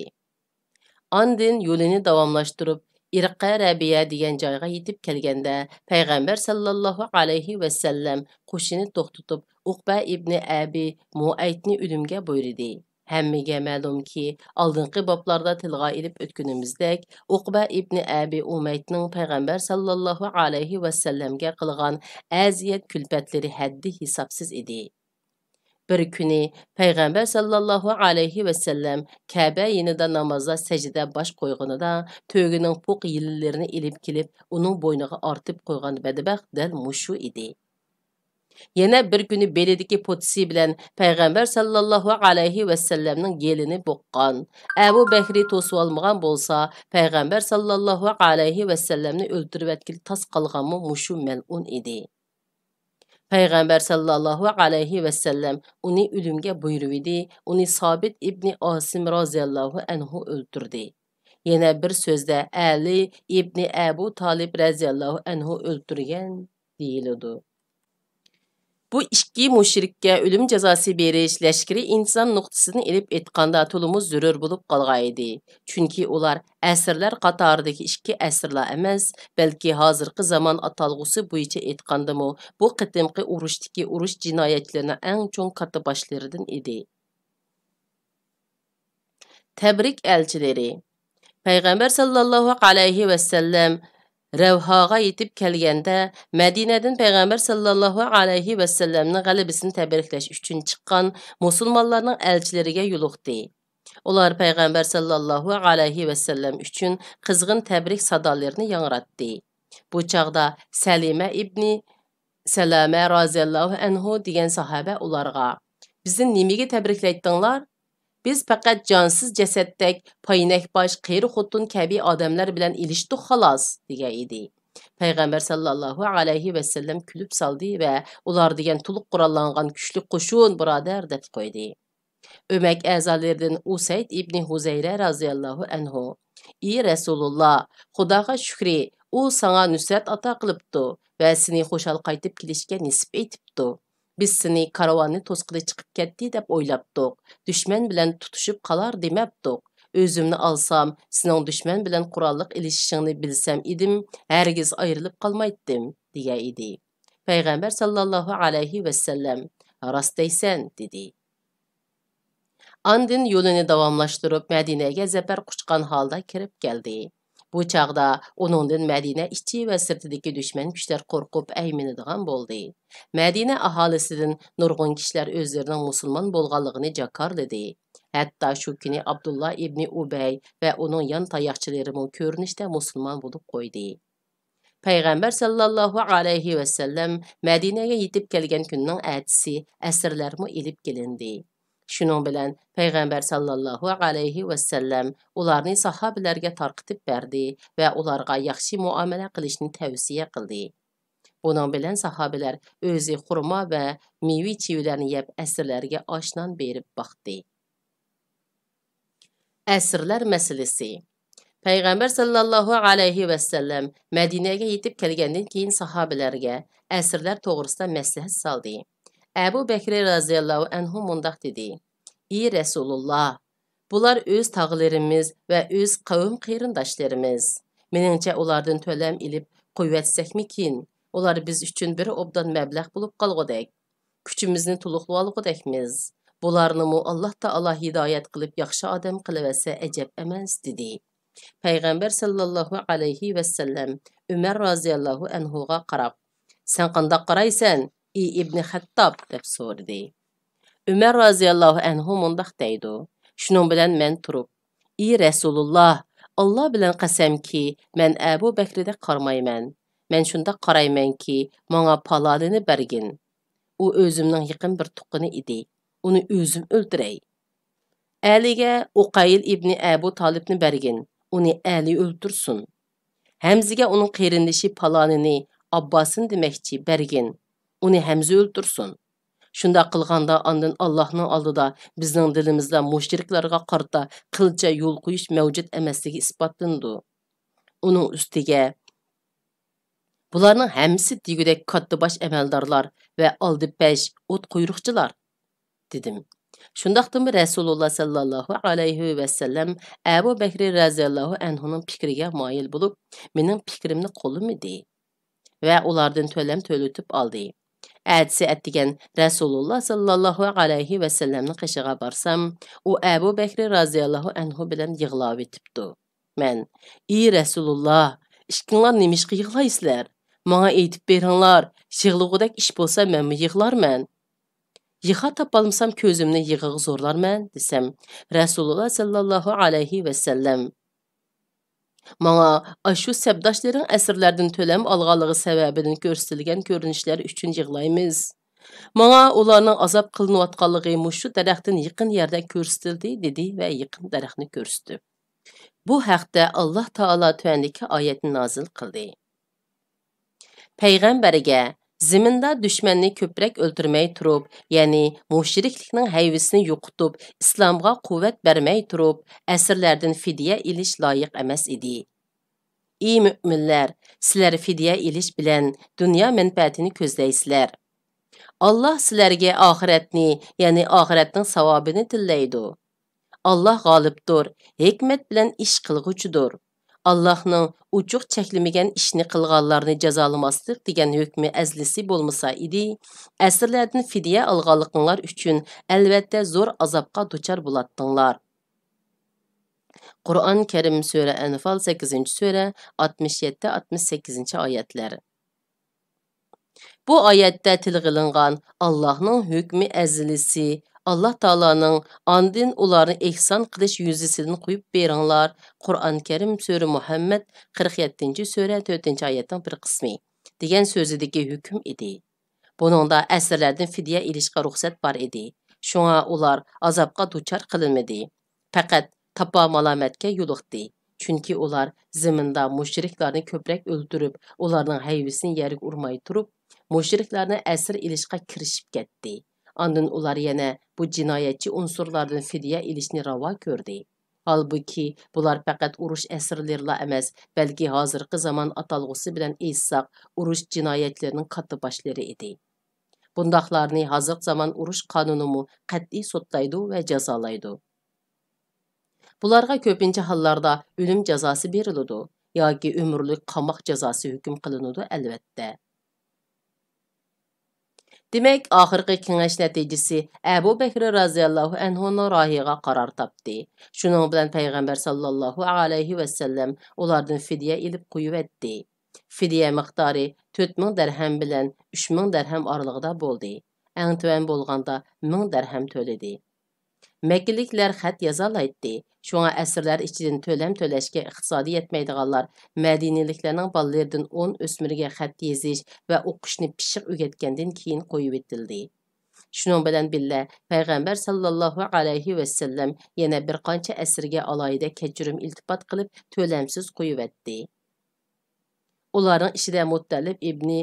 ئاندىن يولىنى داۋاملاشتۇرۇپ، ئىرقە رەبىيە دېگەن جايغا يېتىپ كەلگەندە، پەيغەمبەر ساللاللاھۇ ئەلەيھى ۋەسەللەم قوشۇنى توختىتىپ، ئۇقبە ئىبنى ئەبى مۇئەيتنى ئۆلۈمگە بۇيرۇدى. ھەممىگە مەلۇمكى، ئالدىنقى بابلاردا تىلغا ئېلىپ ئۆتكىنىمىزدەك، ئۇقبە ئىبنى ئەبى ئۇمەيتنىڭ پەيغەمبەر ساللاللاھۇ ئەلەيھى ۋەسەللەمگە قىلغان ئەزىيەت-كۈلپەتلىرى ھەددى-ھېسابسىز ئىدى. بىر كۈنى پەيغەمبەر ساللاللاھۇ ئەلەيھى ۋەسەللەم كەبە يېنىدا نامازدا سەجدىدە باش قويغىنىدا، تۆگىنىڭ پوق يىلىنلىرىنى ئېلىپ كېلىپ، ئۇنىڭ بوينىغا ئارتىپ قويغان بەدبەخت دەل مۇشۇ ئىدى. يەنە بىر كۈنى بېلىدىكى پوتىسى بىلەن پەيغەمبەر ساللاللاھۇ ئەلەيھى ۋەسەللەمنىڭ گېلىنى بوغقان، ئەبۇ بەكرى توسۇۋالمىغان بولسا، پەيغەمبەر ساللاللاھۇ ئەلەيھى ۋەسەللەمنى ئۆلتۈرۈۋەتكىلى تاس قالغانمۇ مۇشۇ مەلئۇن ئىدى. پەيغەمبەر ساللاللاھۇ ئەلەيھى ۋەسەللەم ئۇنى ئۆلۈمگە بۇيرۇۋىدى، ئۇنى سابىت ئىبنى ئاسىم رازىياللاھۇ ئەنھۇ ئۆلتۈردى. يەنە بىر سۆزدە، ئەلى ئىبنى ئەبۇ تالىپ رەزىياللاھۇ ئەنھۇ ئۆلتۈرگەن دېيىلىدۇ. بۇ ئىككى مۇشرىككە ئۆلۈم جازاسى بېرىش لەشكىرىي ئىنتىزام نۇقتىسىدىن ئېلىپ ئېيتقاندا تولىمۇ زۆرۈر بولۇپ قالغانىدى. چۈنكى ئۇلار ئەسىرلەر قاتارىدىكى ئىككى ئەسىرلا ئەمەس، بەلكى ھازىرقى زامان ئاتالغۇسى بويىچە ئېيتقاندىمۇ، بۇ قېتىمقى ئۇرۇشتىكى ئۇرۇش جىنايەتچىلىرىنىڭ ئەڭ چوڭ كاتتىباشلىرىدىن ئىدى. تەبرىك ئەلچىلىرى. پەيغەمبەر ساللاللاھۇ ئەلەيھى ۋەسەللەم رەۋھاغا يېتىپ كەلگەندە، مەدىنەدىن پەيغەمبەر ساللاللاھۇ ئەلەيھى ۋەسەللەمنىڭ غەلىبىسىنى تەبرىكلەش ئۈچۈن چىققان مۇسۇلمانلارنىڭ ئەلچىلىرىگە يولۇقتى. ئۇلار پەيغەمبەر ساللاللاھۇ ئەلەيھى ۋەسەللەم ئۈچۈن قىزغىن تەبرىك سادالىرىنى ياڭراتتى. بۇ چاغدا سەلىمە ئىبنى سەلامە رازىياللاھۇ ئەنھۇ دېگەن ساھابە ئۇلارغا، بىزنى نېمىگە تەبرىكلەيتتىڭلار؟ بىز پەقەت جانسىز جەسەتتەك پاينەك باش، قېرى خوتۇن كەبى ئادەملەر بىلەن ئېلىشتۇق خالاس، دېگەن ئىدى. پەيغەمبەر ساللاللاھۇ ئەلەيھى ۋەسەللەم كۈلۈپ سالدى ۋە ئۇلار دېگەن تولۇق قوراللانغان كۈچلۈك قوشۇن، بۇرادەر، دەپ قويدى. ئۆمەك ئەزالىرىدىن ئۇسەيد ئىبنى ھۇزەيرە رازىياللاھۇ ئەنھۇ، ئى رەسۇلۇللا، خۇداغا شۈكرى، ئۇ ساڭا نۇسرەت ئاتا قىلىپتۇ ۋە سېنى خۇشال قايتىپ كېلىشكە نېسىپ ئېتىپتۇ. بىز سېنى كارۋاننى توسقىلى چىقىپ كەتتى دەپ ئويلاپتۇق، دۈشمەن بىلەن تۇتۇشۇپ قالار دېمەپتۇق. ئۆزۈمنى ئالسام، سېنىڭ دۈشمەن بىلەن قوراللىق ئېلىشىشىڭنى بىلسەم ئىدىم، ھەرگىز ئايرىلىپ قالمايتتىم، دېگەن ئىدى. پەيغەمبەر ساللاللاھۇ ئەلەيھى ۋەسەللەم، راست دەيسەن، دېدى. ئاندىن يولىنى داۋاملاشتۇرۇپ، مەدىنەگە زەپەر قۇچقان ھالدا كىرىپ كەلدى. بۇ چاغدا ئۇنىڭدىن مەدىنە ئىچى ۋە سىرتىدىكى دۈشمەن كۈچلەر قورقۇپ ئەيمىنىدىغان بولدى. مەدىنە ئاھالىسىدىن نۇرغۇن كىشىلەر ئۆزلىرىنىڭ مۇسۇلمان بولغانلىقىنى جاكارلىدى. ھەتتا شۇ كۈنى ئابدۇللا ئىبنى ئۇبەي ۋە ئۇنىڭ يان تاياقچىلىرىمۇ كۆرۈنۈشتە مۇسۇلمان بولۇپ قويدى. پەيغەمبەر ساللاللاھۇ ئەلەيھى ۋەسەللەم مەدىنەگە يېتىپ كەلگەن كۈننىڭ ئەتىسى ئەسىرلەرمۇ ئېلىپ كېلىندى. شۇنىڭ بىلەن پەيغەمبەر ساللاللاھۇ ئەلەيھى ۋەسەللەم ئۇلارنى ساھابىلەرگە تارقىتىپ بەردى ۋە ئۇلارغا ياخشى مۇئامىلە قىلىشنى تەۋسىيە قىلدى. بۇنىڭ بىلەن ساھابىلەر ئۆزى خۇرما ۋە مېۋە-چېۋىلەرنى يەپ، ئەسىرلەرگە ئاش-نان بېرىپ باقتى. ئەسىرلەر مەسىلىسى. پەيغەمبەر ساللاللاھۇ ئەلەيھى ۋەسەللەم مەدىنەگە يېتىپ كەلگەندىن كېيىن ساھابىلەرگە ئەسىرلەر توغرىسىدا مەسلىھەت سالدى. ئەبۇ بەكرى رازىياللاھۇ ئەنھۇ مۇنداق دېدى، ئى رەسۇلۇللا، بۇلار ئۆز تاغىلىرىمىز ۋە ئۆز قەۋم قېرىنداشلىرىمىز. مېنىڭچە، ئۇلاردىن تۆلەم ئېلىپ قويۇۋەتسەكمىكىن؟ ئۇلار بىز ئۈچۈن بىر ئوبدان مەبلەغ بولۇپ قالغۇدەك. كۈچىمىزنى تولۇقلىۋالغۇدەكمىز. بۇلارنىمۇ ئاللاھ تائالا ھىدايەت قىلىپ، ياخشى ئادەم قىلىۋەتسە ئەجەب ئەمەس، دېدى. پەيغەمبەر ساللاللاھۇ ئەلەيھى ۋەسەللەم ئۆمەر رازىياللاھۇ ئەنھۇغا قاراپ، سەن قانداق قارايسەن، ئى ئىبنى خەتتاب؟ دەپ سورىدى. ئۆمەر رازىياللاھۇ ئەنھۇ مۇنداق دەيدۇ، شۇنىڭ بىلەن مەن تۇرۇپ، ئى رەسۇلۇللا، ئاللا بىلەن قەسەمكى، مەن ئەبۇ بەكرىدەك قارىمايمەن. مەن شۇنداق قارايمەنكى، ماڭا پالانىنى بەرگىن. ئۇ ئۆزۈمنىڭ يېقىن بىر تۇغقىنى ئىدى. ئۇنى ئۆزۈم ئۆلتۈرەي. ئەلىگە ئۇقەيل ئىبنى ئەبۇ تالىپنى بەرگىن، ئۇنى ئەلى ئۆلتۈرسۇن. ھەمزىگە ئۇنىڭ قېرىندىشى پالانىنى، ئابباسنى دېمەكچى، بەرگىن، ئۇنى ھەمزە ئۆلتۈرسۇن. شۇنداق قىلغاندا، ئاندىن ئاللاھنىڭ ئالدىدا بىزنىڭ دىلىمىزدا مۇشرىكلارغا قارىتا قىلچە يول قويۇش مەۋجۇت ئەمەسلىكى ئىسپاتلىنىدۇ. ئۇنىڭ ئۈستىگە، بۇلارنىڭ ھەممىسى دېگۈدەك كاتتا باش ئەمەلدارلار ۋە ئالدى پەش ئوت قۇيرۇقچىلار، دېدىم. شۇنداقتىمۇ رەسۇلۇللا ساللاللاھۇ ئەلەيھى ۋەسەللەم ئەبۇ بەكرى رەزىياللاھۇ ئەنھۇنىڭ پىكرىگە مايىل بولۇپ، مېنىڭ پىكرىمنى قولىمىدى ۋە ئۇلاردىن تۆلەم تۆلىتىپ ئالدى. ئەتىسى ئەتىگەن رەسۇلۇللا ساللاللاھۇ ئەلەيھى ۋەسەللەمنىڭ قېشىغا بارسام، ئۇ ئەبۇ بەكرى رازىياللاھۇ ئەنھۇ بىلەن يىغلاۋېتىپتۇ. مەن، ئى رەسۇلۇللا، ئىككىڭلار نېمىشقا يىغلايسىلەر؟ ماڭا ئېيتىپ بېرىڭلار، يىغلىغۇدەك ئىش بولسا مەنمۇ يىغلارمەن. يىغا تاپالمىسام كۆزۈمنى يىغىغا زورلارمەن، دېسەم، رەسۇلۇللا ساللاللاھۇ ئەلەيھى ۋەسەللەم، ماڭا ئاشۇ سەپداشلىرىڭ ئەسىرلەردىن تۆلەم ئالغانلىقى سەۋەبىدىن كۆرسىتىلگەن كۆرۈنۈشلەر ئۈچۈن يىغلايمىز. ماڭا ئۇلارنىڭ ئازاب قىلىنىۋاتقانلىقى مۇشۇ دەرەختىن يېقىن يەردە كۆرسىتىلدى، دېدى ۋە يېقىن دەرەخنى كۆرسىتىپ، بۇ ھەقتە ئاللاھ تائالا تۆۋەندىكى ئايەتنى نازىل قىلدى. پەيغەمبەرگە، زېمىندا دۈشمەننى كۆپرەك ئۆلتۈرمەي تۇرۇپ، يەنى مۇشرىكلىكنىڭ ھەيۋىسىنى يوقىتىپ، ئىسلامغا قۇۋۋەت بەرمەي تۇرۇپ، ئەسىرلەردىن فىدىيە ئېلىش لايىق ئەمەس ئىدى. ئى مۆمىنلەر، سىلەر فىدىيە ئېلىش بىلەن دۇنيا مەنپەئەتىنى كۆزلەيسىلەر. ئاللاھ سىلەرگە ئاخىرەتنى، يەنى ئاخىرەتنىڭ ساۋابىنى تىلەيدۇ. ئاللاھ غالىبتۇر، ھېكمەت بىلەن ئىش قىلغۇچىدۇر. ئاللاھنىڭ ئوچۇق چەكلىمىگەن ئىشنى قىلغانلارنى جازالىماسلىق دېگەن ھۆكمى ئەزلىسى بولمىسا ئىدى، ئەسىرلەردىن فىدىيە ئالغانلىقىڭلار ئۈچۈن ئەلۋەتتە زور ئازابقا دۇچار بولاتتىڭلار. قۇرئان كەرىم، سۈرە ئەنفال، سەككىزىنچى سۈرە، ئاتمىش يەتتە، ئاتمىش سەككىزىنچى ئايەتلەر. بۇ ئايەتتە تىلغا ئېلىنغان ئاللاھنىڭ ھۆكمى ئەزەلىسى، ئاللاھ تائالانىڭ «ئاندىن ئۇلارنى ئېھسان قىلىش يۈزىسىدىن قويۇپ بېرىڭلار»، قۇرئان كەرىم، سۈرە مۇھەممەد، قىرىق يەتتىنچى سۈرە، تۆتىنچى ئايەتنىڭ بىر قىسمى، دېگەن سۆزىدىكى ھۆكۈم ئىدى. بۇنىڭدا ئەسىرلەردىن فىدىيە ئېلىشقا رۇخسەت بار ئىدى. شۇڭا ئۇلار ئازابقا دۇچار قىلىنمىدى. پەقەت تاپا-مالامەتكە يولۇقتى. چۈنكى ئۇلار زېمىندا مۇشرىكلارنى كۆپرەك ئۆلتۈرۈپ، ئۇلارنىڭ ھەيۋىسىنى يەرگە ئۇرماي تۇرۇپ، مۇشرىكلارنى ئەسىر ئېلىشقا كىرىشىپ كەتتى. ئاندىن ئۇلار يەنە بۇ جىنايەتچى ئۇنسۇرلاردىن فىدىيە ئېلىشنى راۋا كۆردى. ھالبۇكى، بۇلار پەقەت ئۇرۇش ئەسىرلىرىلا ئەمەس، بەلكى ھازىرقى زامان ئاتالغۇسى بىلەن ئېيتساق، ئۇرۇش جىنايەتچىلىرىنىڭ كاتتىباشلىرى ئىدى. بۇنداقلارنى ھازىرقى زامان ئۇرۇش قانۇنىمۇ قەتئىي سوتلايدۇ ۋە جازالايدۇ. بۇلارغا كۆپىنچە ھاللاردا ئۆلۈم جازاسى بېرىلىدۇ ياكى ئۆمۈرلۈك قاماق جازاسى ھۆكۈم قىلىنىدۇ، ئەلۋەتتە. دېمەك، ئاخىرقى كېڭەش نەتىجىسى ئەبۇ بەكرى رازىياللاھۇ ئەنھۇنىڭ رايىغا قارار تاپتى. شۇنىڭ بىلەن پەيغەمبەر ساللاللاھۇ ئەلەيھى ۋەسەللەم ئۇلاردىن فىدىيە ئېلىپ قويۇۋەتتى. فىدىيە مىقدارى تۆت مىڭ دەرھەم بىلەن ئۈچ مىڭ دەرھەم ئارىلىقىدا بولدى. ئەڭ تۆۋەن بولغاندا مىڭ دەرھەم تۆلىدى. مەككىلىكلەر خەت يازالايتتى، شۇڭا ئەسىرلەر ئىچىدىن تۆلەم تۆلەشكە ئىقتىسادى يەتمەيدىغانلار مەدىنىلىكلەرنىڭ بالىلىرىدىن ئون ئۆسمۈرگە خەت يېزىش ۋە ئوقۇشنى پىششىق ئۆگەتكەندىن كېيىن قويۇۋېتىلدى. شۇنىڭ بىلەن بىللە، پەيغەمبەر ساللاللاھۇ ئەلەيھى ۋەسەللەم يەنە بىر قانچە ئەسىرگە ئالاھىدە كەچۈرۈم ئىلتىپات قىلىپ، تۆلەمسىز قويۇۋەتتى. ئۇلارنىڭ ئىچىدە مۇتتەلىپ ئىبنى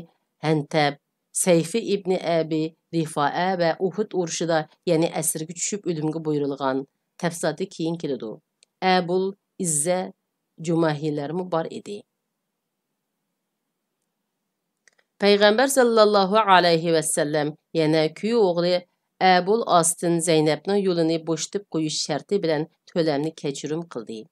ھەنتەب، سەيفى ئىبنى ئەبى رىفائە ۋە ئۇھۇد ئۇرۇشىدا يەنە ئەسىرگە چۈشۈپ ئۆلۈمگە بۇيرۇلغان تەپسىلاتى كېيىن كېلىدۇ، ئەبۇل ئىززە جۇماھىلەرمۇ بار ئىدى. پەيغەمبەر ساللاللاھۇ ئەلەيھى ۋەسەللەم يەنە كۈيئوغلى ئەبۇل ئاستىن زەينەپنىڭ يولىنى بوشىتىپ قويۇش شەرتى بىلەن تۆلەمنى كەچۈرۈم قىلدى.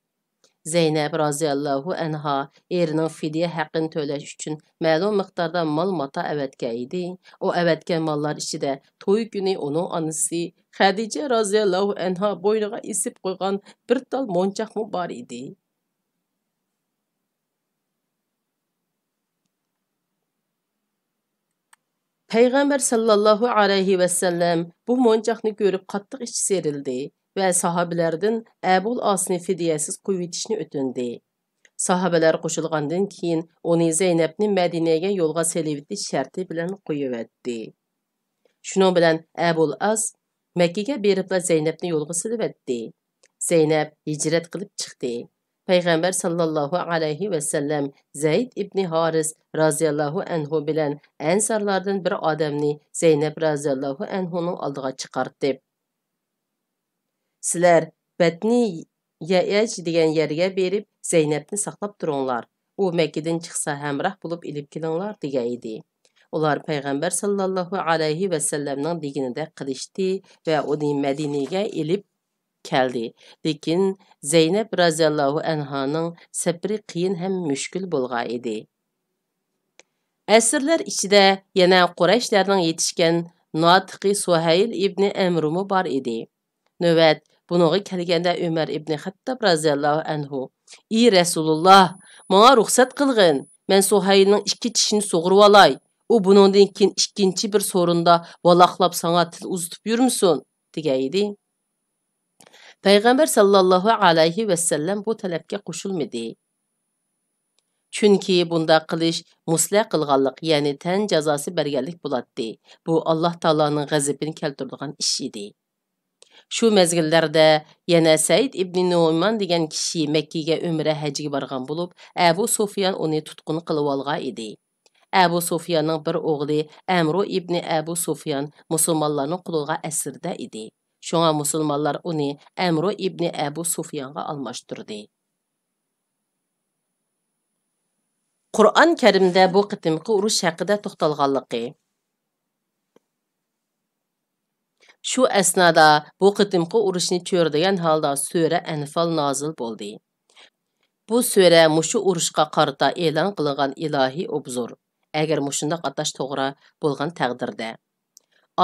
زەينەپ رازىياللاھۇ ئەنھا ئېرىنىڭ فىدىيە ھەققىنى تۆلەش ئۈچۈن مەلۇم مىقداردا مال-ماتا ئەۋەتكەن ئىدى. ئۇ ئەۋەتكەن ماللار ئىچىدە توي كۈنى ئۇنىڭ ئانىسى خەدىجە رازىياللاھۇ ئەنھا بوينىغا ئېسىپ قويغان بىر تال مونچاقمۇ بار ئىدى. پەيغەمبەر ساللاللاھۇ ئەلەيھى ۋەسەللەم بۇ مونچاقنى كۆرۈپ قاتتىق ئىچى سىيرىلدى ۋە ساھابىلەردىن ئەبۇل ئاسنى فىدىيەسىز قويۇۋېتىشنى ئۆتۈندى. ساھابىلەر قوشۇلغاندىن كېيىن ئۇنى زەينەپنى مەدىنەگە يولغا سېلىۋېتىش شەرتى بىلەن قويۇۋەتتى. شۇنىڭ بىلەن ئەبۇل ئاس مەككىگە بېرىپلا زەينەپنى يولغا سېلىۋەتتى. زەينەپ ھىجرەت قىلىپ چىقتى. پەيغەمبەر ساللاللاھۇ ئەلەيھى ۋەسەللەم زەيد ئىبنى ھارىس رازىياللاھۇ ئەنھۇ بىلەن ئەنسارلاردىن بىر ئادەمنى زەينەپ رازىياللاھۇ ئەنھۇنىڭ ئالدىغا چىقارتىپ، سىلەر بەتنى يەئەج دېگەن يەرگە بېرىپ، زەينەپنى ساقلاپ تۇرۇڭلار. ئۇ مەككىدىن چىقسا ھەمراھ بولۇپ ئېلىپ كېلىڭلار، دېگەن ئىدى. ئۇلار پەيغەمبەر ساللاللاھۇ ئەلەيھى ۋەسەللەمنىڭ دېگىنىدەك قىلىشتى ۋە ئۇنى مەدىنىگە ئېلىپ كەلدى. لېكىن زەينەپ رازىياللاھۇ ئەنھانىڭ سەپىرى قىيىن ھەم مۈشكۈل بولغان ئىدى. ئەسىرلەر ئىچىدە يەنە قۇرەيشلەرنىڭ يېتىشكەن ناتىقى سۇھەيل ئىبنى ئەمرۇمۇ بار ئىدى. نۆۋەت بۇنىڭغا كەلگەندە ئۆمەر ئىبنى خەتتاب رازىياللاھۇ ئەنھۇ، ئى رەسۇلۇللاھ، ماڭا رۇخسەت قىلغىن، مەن سۇھەيلنىڭ ئىككى چىشىنى سۇغۇرۇۋالاي، ئۇ بۇنىڭدىن كېيىن ئىككىنچى بىر سورۇندا ۋالاقلاپ ساڭا تىل ئۇزىتىپ يۈرمىسۇن، دېگەن ئىدى. پەيغەمبەر ساللاللاھۇ ئەلەيھى ۋەسەللەم بۇ تەلەپكە قوشۇلمىدى. چۈنكى بۇنداق قىلىش مۇسلە قىلغانلىق، يەنى تەن جازاسى بەرگەنلىك بولاتتى. بۇ ئاللاھ تائالانىڭ غەزىپىنى كەلتۈرىدىغان ئىش ئىدى. شۇ مەزگىللەردە يەنە سەئىد ئىبنى نۇئمان دېگەن كىشى مەككىگە ئۆمرە ھەجگە بارغان بولۇپ، ئەبۇ سۇفيان ئۇنى تۇتقۇن قىلىۋالغان ئىدى. ئەبۇ سۇفياننىڭ بىر ئوغلى ئەمرۇ ئىبنى ئەبۇ سۇفيان مۇسۇلمانلارنىڭ قولىغا ئەسىردە ئىدى. شۇڭا مۇسۇلمانلار ئۇنى ئەمرۇ ئىبنى ئەبۇ سۇفيانغا ئالماشتۇردى. قۇرئان كەرىمدە بۇ قېتىمقى ئۇرۇش ھەققىدە توختالغانلىقى. شۇ ئەسنادا بۇ قېتىمقى ئۇرۇشنى چۆرىدىگەن ھالدا سۈرە ئەنفال نازىل بولدى. بۇ سۈرە مۇشۇ ئۇرۇشقا قارىتا ئېلان قىلىنغان ئىلاھىي ئوبزور، ئەگەر مۇشۇنداق ئاتاش توغرا بولغان تەقدىردە.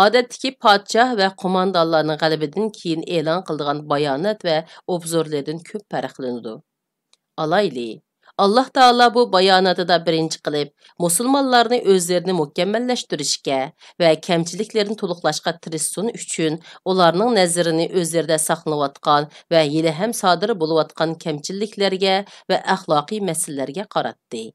ئادەتتىكى پادىشاھ ۋە قوماندانلارنىڭ غەلىبىدىن كېيىن ئېلان قىلىدىغان بايانات ۋە ئوبزورلىرىدىن كۆپ پەرقلىنىدۇ. ئالايلى، ئاللاھ تائالا بۇ باياناتىدا بىرىنچى قىلىپ، مۇسۇلمانلارنى ئۆزلىرىنى مۇكەممەللەشتۈرۈشكە ۋە كەمچىلىكلىرىنى تولۇقلاشقا تىرىشسۇن ئۈچۈن، ئۇلارنىڭ نەزىرىنى ئۆزلىرىدە ساقلىنىۋاتقان ۋە ھېلىھەم سادىر بولۇۋاتقان كەمچىلىكلەرگە ۋە ئەخلاقىي مەسىلىلەرگە قاراتتى.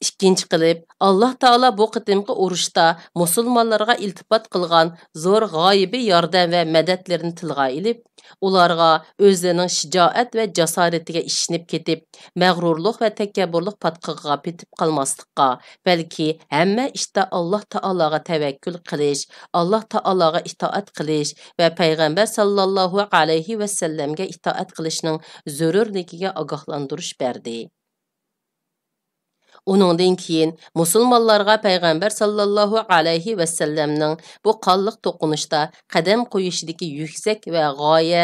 ئىككىنچى قىلىپ، ئاللاھ تائالا بۇ قېتىمقى ئۇرۇشتا مۇسۇلمانلارغا ئىلتىپات قىلغان زور غايىبى ياردەم ۋە مەدەتلىرىنى تىلغا ئېلىپ، ئۇلارغا ئۆزلىرىنىڭ شىجائەت ۋە جاسارىتىگە ئىشىنىپ كېتىپ، مەغرۇرلۇق ۋە تەكەببۇرلۇق پاتقىقىغا پېتىپ قالماسلىققا، بەلكى ھەممە ئىشتا ئاللاھ تائالاغا تەۋەككۈل قىلىش، ئاللاھ تائالاغا ئىتائەت قىلىش ۋە پەيغەمبەر ساللاللاھۇ ئەلەيھى ۋەسەللەمگە ئىتائەت قىلىشنىڭ زۆرۈرلۈكىگە ئاگاھلاندۇرۇش بەردى. ئۇنىڭدىن كېيىن مۇسۇلمانلارغا پەيغەمبەر ساللاللاھۇ ئەلەيھى ۋەسەللەمنىڭ بۇ قانلىق توقۇنۇشتا قەدەم قويۇشىدىكى يۈكسەك ۋە غايە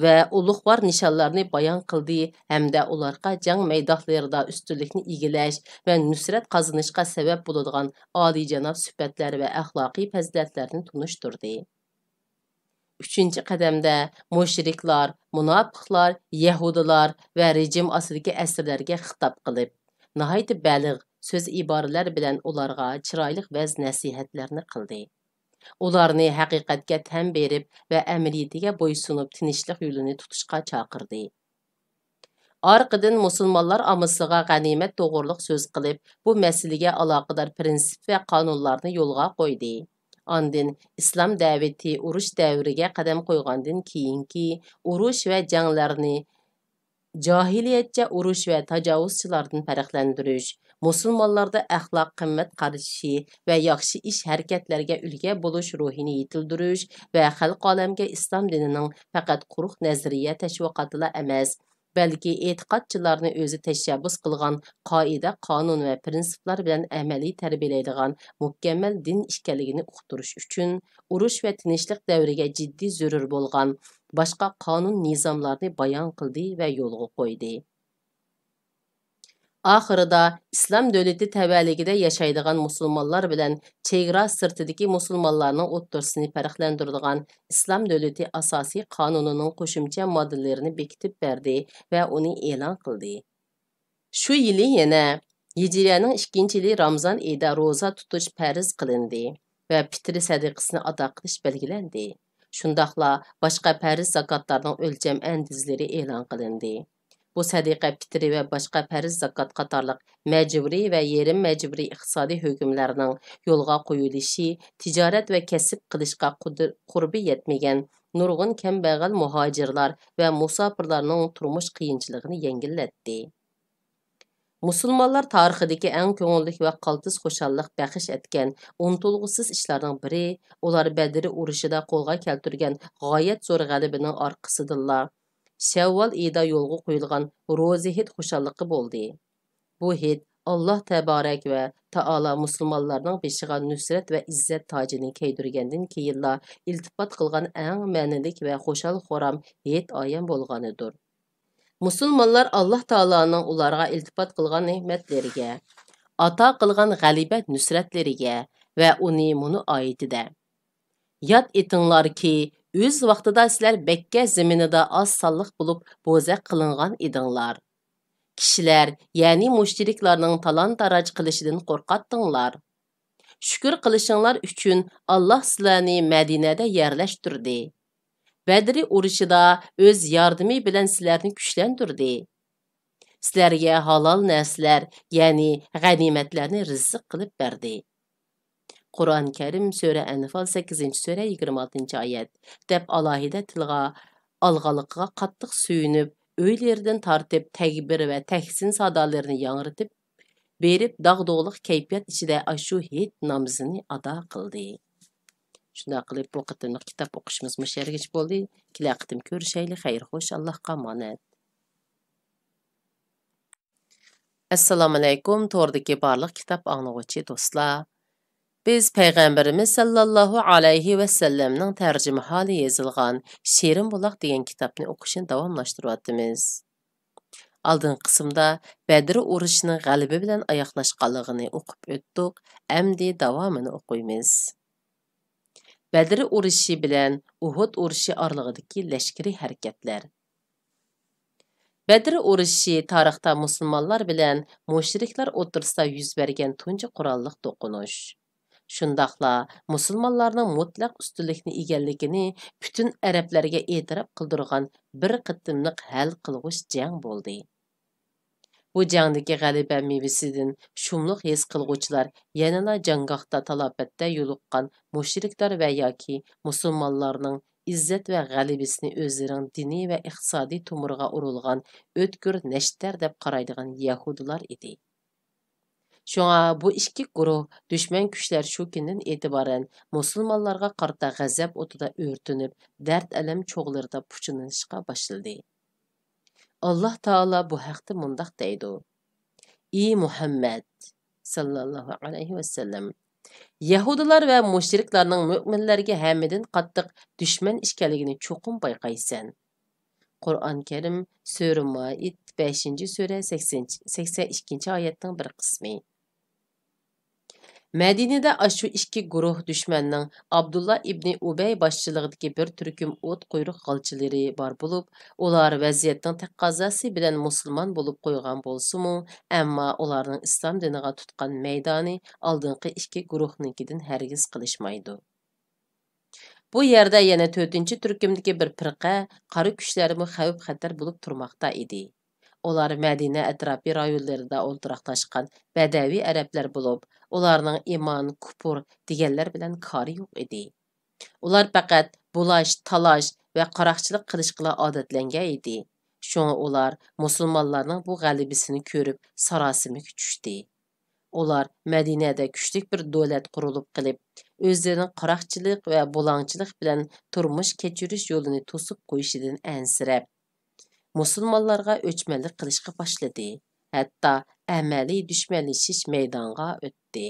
ۋە ئۇلۇغۋار نىشانلارنى بايان قىلدى ھەمدە ئۇلارغا جەڭ مەيدانلىرىدا ئۈستۈنلۈكنى ئىگىلەش ۋە نۇسرەت قازىنىشقا سەۋەب بولىدىغان ئالىيجاناب سۈپەتلەر ۋە ئەخلاقىي پەزىلەتلەرنى تونۇشتۇردى. ئۈچىنچى قەدەمدە مۇشرىكلار، مۇناپىقلار، يەھۇدىيلار ۋە رېجىم ئاستىدىكى ئەسىرلەرگە خىتاب قىلىپ، ناھايىتى بەلىغ سۆز-ئىبارىلەر بىلەن ئۇلارغا چىرايلىق ۋەز-نەسىھەتلەرنى قىلدى. ئۇلارنى ھەقىقەتكە تەن بېرىپ ۋە ئەمەلىيىتىگە بويسۇنۇپ تىنچلىق يولىنى تۇتۇشقا چاقىردى. ئارقىدىن مۇسۇلمانلار ئاممىسىغا غەنىيمەت توغرۇلۇق سۆز قىلىپ، بۇ مەسىلىگە ئالاقىدار پىرىنسىپ ۋە قانۇنلارنى يولغا قويدى. ئاندىن ئىسلام دەۋىتى ئۇرۇش دەۋرىگە قەدەم قويغاندىن كېيىنكى ئۇرۇش ۋە جەڭلەرنى جاھىلىيەتچە ئۇرۇش ۋە تاجاۋۇزچىلاردىن پەرقلەندۈرۈش، مۇسۇلمانلاردا ئەخلاق قىممەت قارىشى ۋە ياخشى ئىش ھەرىكەتلەرگە ئۈلگە بولۇش روھىنى يېتىلدۈرۈش ۋە خەلقى ئالەمگە ئىسلام دىنىنىڭ پەقەت قۇرۇق نەزەرىيە تەشۋىقاتىلا ئەمەس، بەلكى ئېتىقادچىلارنى ئۆزى تەشەببۇس قىلغان قائىدە، قانۇن ۋە پىرىنسىپلار بىلەن ئەمەلىي تەربىيەلەيدىغان مۇكەممەل دىن ئىكەنلىكىنى ئۇقتۇرۇش ئۈچۈن، ئۇرۇش ۋە تىنچلىق دەۋرىگە جىددىي زۆرۈر بولغان باشقا قانۇن نىزاملارنى بايان قىلدى ۋە يولغا قويدى. ئاخىرىدا ئىسلام دۆلىتى تەۋەلىكىدە ياشايدىغان مۇسۇلمانلار بىلەن چېگرا سىرتىدىكى مۇسۇلمانلارنىڭ ئوتتۇرىسىنى پەرقلەندۈرىدىغان ئىسلام دۆلىتى ئاساسىي قانۇنىنىڭ قوشۇمچە ماددىلىرىنى بېكىتىپ بەردى ۋە ئۇنى ئېلان قىلدى. شۇ يىلى يەنە ھىجرىيەنىڭ ئىككىنچى يىلى رامزان ئېيىدا روزا تۇتۇش پەرز قىلىندى ۋە پىترى سەدىقىسىنى ئادا قىلىش بەلگىلەندى. شۇنداقلا باشقا پەرز زاكاتلارنىڭ ئۆلچەم ئەندىزىلىرى ئېلان قىلىندى. بۇ سەدىقە پىترى ۋە باشقا پەرز زاكات قاتارلىق مەجبۇرىي ۋە يېرىم مەجبۇرىي ئىقتىسادىي ھۆكۈملەرنىڭ يولغا قويۇلۇشى تىجارەت ۋە كەسىپ قىلىشقا قۇدۇر-، قۇربى يەتمىگەن نۇرغۇن كەمبەغەل مۇھاجىرلار ۋە مۇساپىرلارنىڭ تۇرمۇش قىيىنچىلىقىنى يەڭگىللەتتى. مۇسۇلمانلار تارىخىدىكى ئەڭ كۆڭۈللۈك ۋە قالتىس خۇشاللىق بەخش ئەتكەن ئۇنتۇلغۇسىز ئىشلارنىڭ بىرى، ئۇلار بەدر ئۇرۇشىدا قولغا كەلتۈرگەن غايەت زور غەلىبىنىڭ ئارقىسىدىنلا، شەۋۋال ئېيىدا يولغا قويۇلغان روزى ھېيت خۇشاللىقى بولدى. بۇ ھېيت ئاللاھ تەبارەك ۋە تائالا مۇسۇلمانلارنىڭ بېشىغا نۇسرەت ۋە ئىززەت تاجىنى كىيدۈرگەندىن كېيىنلا ئىلتىپات قىلغان ئەڭ مەنىلىك ۋە خۇشال-خۇرام ھېيت ئايان بولغىنىدۇر. مۇسۇلمانلار ئاللاھ تائالانىڭ ئۇلارغا ئىلتىپات قىلغان نېمەتلىرىگە، ئاتا قىلغان غەلىبە نۇسرەتلىرىگە ۋە ئۇنى مۇنۇ ئايىتىدە، ياد ئېتىڭلاركى، ئۆز ۋاقتىدا سىلەر مەككە زېمىنىدا ئاز سانلىق بولۇپ بوزەك قىلىنغان ئىدىڭلار. كىشىلەر، يەنى مۇشرىكلارنىڭ تالان-تاراج قىلىشىدىن قورقاتتىڭلار. شۈكۈر قىلىشىڭلار ئۈچۈن ئاللاھ سىلەرنى مەدىنەدە يەرلەشتۈردى. بەدرى ئۇرۇشىدا ئۆز ياردىمى بىلەن سىلەرنى كۈچلەندۈردى. سىلەرگە ھالال نەرسىلەر، يەنى غەنىيمەتلەرنى رىزىق قىلىپ بەردى. قۇرئان كەرىم، سۈرە ئەنفال، سەككىزىنچى سۈرە، يىگىرمە ئالتىنچى ئايەت، دەپ ئالاھىدە تىلغا ئالغانلىقىغا قاتتىق سۆيۈنۈپ، ئۆيلىرىدىن تارتىپ تەكبىر ۋە تەھسىن سادالىرىنى ياڭرىتىپ بېرىپ، داغدۇغىلىق كەيپىيات ئىچىدە ئاشۇ ھېيت نامىزىنى ئادا قىلدى. شۇنداق قىلىپ، بۇ قېتىملىق كىتاب ئوقۇشىمىز مۇشۇ يەرگىچە بولدى. كېلەر قېتىم كۆرۈشەيلى. خەير خوش، ئاللاھقا ئامانەت. ئەسسالامۇئەلەيكۇم، توردىكى بارلىق كىتاب ئاڭلىغۇچى دوستلار. بىز پەيغەمبىرىمىز ساللاللاھۇ ئەلەيھى ۋەسەللەمنىڭ تەرجىمىھالى يېزىلغان شېرىن بۇلاق دېگەن كىتابنى ئوقۇشنى داۋاملاشتۇرۇۋاتىمىز. ئالدىنقى قىسىمدا بەدر ئۇرۇشىنىڭ غەلىبە بىلەن ئاياغلاشقانلىقىنى ئوقۇپ ئۆتتۇق، ئەمدى داۋامىنى ئوقۇيمىز. بەدر ئۇرۇشى بىلەن ئۇھۇد ئۇرۇشى ئارىلىقىدىكى لەشكىرىي ھەرىكەتلەر. بەدر ئۇرۇشى تارىختا مۇسۇلمانلار بىلەن مۇشرىكلار ئوتتۇرىسىدا يۈز بەرگەن تۇنجى قوراللىق توقۇنۇش. شۇنداقلا مۇسۇلمانلارنىڭ مۇتلەق ئۈستۈنلۈكنى ئىگىلىگىنى پۈتۈن ئەرەبلەرگە ئېتىراپ قىلدۇرغان بىر قېتىملىق ھەل قىلغۇچ جەڭ بولدى. بۇ جەڭدىكى غەلىبە مېۋىسىدىن شۇملۇق ھېس قىلغۇچىلار يەنىلا جەڭگاھتا تالاپەتتە يولۇققان مۇشرىكلار ۋە ياكى مۇسۇلمانلارنىڭ ئىززەت ۋە غەلىبىسىنى ئۆزلىرىنىڭ دىنىي ۋە ئىقتىسادىي تومۇرىغا ئۇرۇلغان ئۆتكۈر نەشتەر دەپ قارايدىغان يەھۇدىيلار ئىدى. شۇڭا بۇ ئىككى گۇرۇھ دۈشمەن كۈچلەر شۇ كۈندىن ئېتىبارەن مۇسۇلمانلارغا قارىتا غەزەپ ئوتىدا ئۆرتىنىپ، دەرد-ئەلەم چوغلىرىدا پۇچىلىنىشقا باشلىدى. ئاللاھ تائالا بۇ ھەقتە مۇنداق دەيدۇ: ئى مۇھەممەد ساللاللاھۇ ئەلەيھى ۋەسەللەم، يەھۇدىيلار ۋە مۇشرىكلارنىڭ مۆمىنلەرگە ھەممىدىن قاتتىق دۈشمەن ئىكەنلىكىنى چوقۇم بايقايسەن. قۇرئان كەرىم، سۈرە مائىدە، بەشىنچى سۈرە، سەكسەن، سەكسەن ئىككىنچى ئايەتنىڭ بىر قىسمى. مەدىنىدە ئاشۇ ئىككى گۇرۇھ دۈشمەننىڭ ئابدۇللا ئىبنى ئۇبەي باشچىلىقىدىكى بىر تۈركۈم ئوت قۇيرۇق غالچىلىرى بار بولۇپ، ئۇلار ۋەزىيەتنىڭ تەقەززاسى بىلەن مۇسۇلمان بولۇپ قويغان بولسىمۇ، ئەمما ئۇلارنىڭ ئىسلام دىنىغا تۇتقان مەيدانى ئالدىنقى ئىككى گۇرۇھنىڭكىدىن ھەرگىز قېلىشمايدۇ. بۇ يەردە يەنە تۆتىنچى تۈركۈمدىكى بىر پىرقە قارا كۈچلەرمۇ خەۋپ-خەتەر بولۇپ تۇرماقتا ئىدى. ئۇلار مەدىنە ئەتراپى رايونلىرىدا ئولتۇراقلاشقان بەدەۋىي ئەرەبلەر بولۇپ، ئۇلارنىڭ ئىمان، كۇپۇر دېگەنلەر بىلەن كارى يوق ئىدى. ئۇلار پەقەت بۇلاش، تالاش ۋە قاراقچىلىق قىلىشقىلا ئادەتلەنگەن ئىدى. شۇڭا ئۇلار مۇسۇلمانلارنىڭ بۇ غەلىبىسىنى كۆرۈپ ساراسىمىگە چۈشتى. ئۇلار مەدىنەدە كۈچلۈك بىر دۆلەت قۇرۇلۇپ قېلىپ، ئۆزلىرىنىڭ قاراقچىلىق ۋە بۇلاڭچىلىق بىلەن تۇرمۇش كەچۈرۈش يولىنى توسۇپ قويۇشىدىن ئەنسىرەپ، مۇسۇلمانلارغا ئۆچمەنلىك قىلىشقا باشلىدى، ھەتتا ئەمەلىي دۈشمەنلىشىش مەيدانغا ئۆتتى.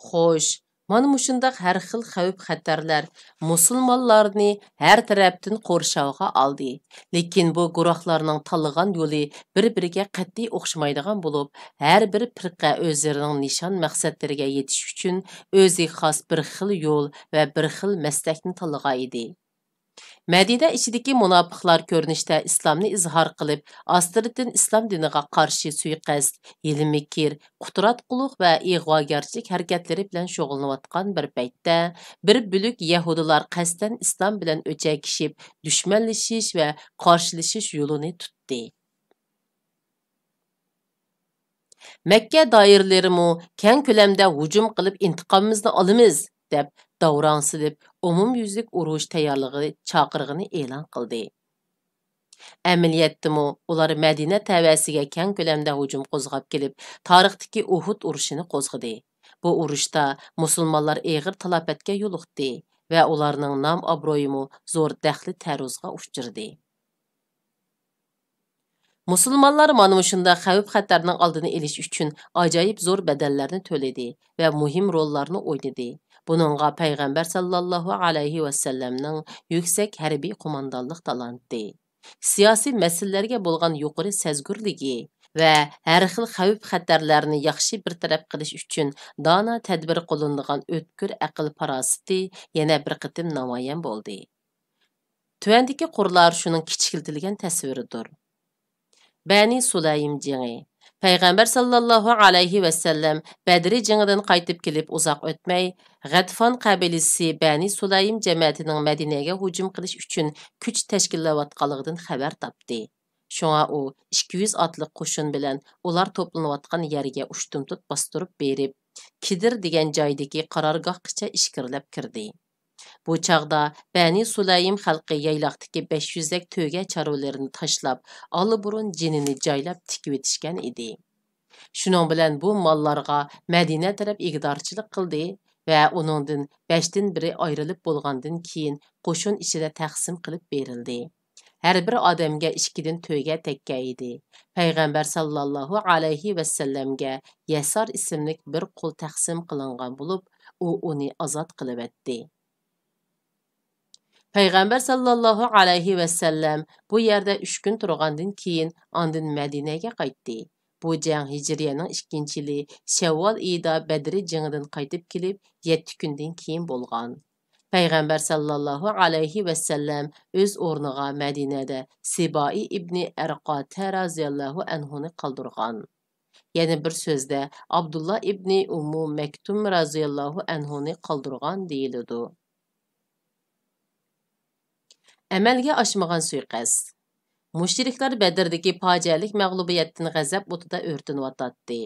خوش، مانا مۇشۇنداق ھەر خىل خەۋپ-خەتەرلەر مۇسۇلمانلارنى ھەر تەرەپتىن قورشاۋغا ئالدى. لېكىن بۇ گۇرۇھلارنىڭ تاللىغان يولى بىر-بىرىگە قەتئىي ئوخشىمايدىغان بولۇپ، ھەر بىر پىرقە ئۆزلىرىنىڭ نىشان مەقسەتلىرىگە يېتىش ئۈچۈن ئۆزىگە خاس بىر خىل يول ۋە بىر خىل مەسلەكنى تاللىغان ئىدى. مەدىنە ئىچىدىكى مۇناپىقلار كۆرۈنۈشتە ئىسلامنى ئىزھار قىلىپ، ئاستىرتىن ئىسلام دىنىغا قارشى سۇيىقەست، ھىيلە-مىكىر، قۇتراتقۇلۇق ۋە ئىغۋاگەرچىلىك ھەرىكەتلىرى بىلەن شۇغۇللىنىۋاتقان بىر پەيتتە، بىر بۆلەك يەھۇدىيلار قەستەن ئىسلام بىلەن ئۆچەكىشىپ، دۈشمەنلىشىش ۋە قارشىلىشىش يولىنى تۇتتى. مەككە دائىرىلىرىمۇ كەڭ كۆلەمدە ھۇجۇم قىلىپ ئىنتىقامىمىزنى ئالىمىز، دەپ داۋراڭ سېلىپ، ئومۇميۈزلۈك ئۇرۇش تەييارلىقى چاقىرىقىنى ئېلان قىلدى. ئەمەلىيەتتىمۇ ئۇلار مەدىنە تەۋەسىگە كەڭ كۆلەمدە ھۇجۇم قوزغاپ كېلىپ، تارىختىكى ئۇھۇد ئۇرۇشىنى قوزغىدى. بۇ ئۇرۇشتا مۇسۇلمانلار ئېغىر تالاپەتكە يولۇقتى ۋە ئۇلارنىڭ نام-ئابرۇيىمۇ زور دەخلى-تەرۇزغا ئۇچرىدى. مۇسۇلمانلار مانا مۇشۇنداق خەۋپ-خەتەرنىڭ ئالدىنى ئېلىش ئۈچۈن ئاجايىپ زور بەدەللەرنى تۆلىدى ۋە مۇھىم روللارنى ئوينىدى. بۇنىڭغا پەيغەمبەر ساللاللاھۇ ئەلەيھى ۋەسەللەمنىڭ يۈكسەك ھەربىي قوماندانلىق تالانتى، سىياسىي مەسىلىلەرگە بولغان يۇقىرى سەزگۈرلۈكى ۋە ھەر خىل خەۋپ-خەتەرلەرنى ياخشى بىر تەرەپ قىلىش ئۈچۈن دانا تەدبىر قوللىنىدىغان ئۆتكۈر ئەقىل-پاراسىتى يەنە بىر قېتىم نامايان بولدى. تۆۋەندىكى قۇرلار شۇنىڭ كىچىكلىتىلگەن تەسۋىرىدۇر. بەنى سۇلەيم جېڭى. پەيغەمبەر ساللاللاھۇ ئەلەيھى ۋەسەللەم بەدرى جېڭىدىن قايتىپ كېلىپ ئۇزاق ئۆتمەي، غەتفان قەبىلىسى بەنى سۇلەيم جەمەتىنىڭ مەدىنەگە ھۇجۇم قىلىش ئۈچۈن كۈچ تەشكىللەۋاتقانلىقىدىن خەۋەر تاپتى. شۇڭا ئۇ ئىككى يۈز ئاتلىق قوشۇن بىلەن ئۇلار توپلىنىۋاتقان يەرگە ئۇشتۇمتۇت باستۇرۇپ بېرىپ، كىدىر دېگەن جايدىكى قارارگاھقىچە ئىچكىرىلەپ كىردى. بۇ چاغدا بەنى سۇلەيم خەلقى يايلاقتىكى بەش يۈزدەك تۆگە چارۋىلىرىنى تاشلاپ، ئاللىبۇرۇن جېنىنى جايلاپ تىكىۋېتىشكەن ئىدى. شۇنىڭ بىلەن بۇ ماللارغا مەدىنە تەرەپ ئىگىدارچىلىق قىلدى ۋە ئۇنىڭدىن بەشتىن بىرى ئايرىلىپ بولغاندىن كېيىن، قوشۇن ئىچىدە تەقسىم قىلىپ بېرىلدى. ھەر بىر ئادەمگە ئىككىدىن تۆگە تەگكەن ئىدى. پەيغەمبەر ساللاللاھۇ ئەلەيھى ۋەسەللەمگە يەسار ئىسىملىك بىر قۇل تەقسىم قىلىنغان بولۇپ، ئۇ ئۇنى ئازاد قىلىۋەتتى. پەيغەمبەر ساللاللاھۇ ئەلەيھى ۋەسەللەم بۇ يەردە ئۈچ كۈن تۇرغاندىن كېيىن، ئاندىن مەدىنەگە قايتتى. بۇ جەڭ ھىجرىيەنىڭ ئىككىنچى يىلى شەۋۋال ئېيىدا بەدرى جېڭىدىن قايتىپ كېلىپ، يەتتە كۈندىن كېيىن بولغان. پەيغەمبەر ساللاللاھۇ ئەلەيھى ۋەسەللەم ئۆز ئورنىغا مەدىنەدە سىبائى ئىبنى ئەرقاتە رازىياللاھۇ ئەنھۇنى قالدۇرغان. يەنە بىر سۆزدە، ئابدۇللا ئىبنى ئۇممۇ مەكتۇم رازىياللاھۇ ئەنھۇنى قالدۇرغان دېيىلىدۇ. ئەمەلگە ئاشمىغان سۇيىقەست. مۇشرىكلار بەدردىكى پاجىئەلىك مەغلۇبىيەتتىن غەزەپ ئوتىدا ئۆرتىنىۋاتاتتى.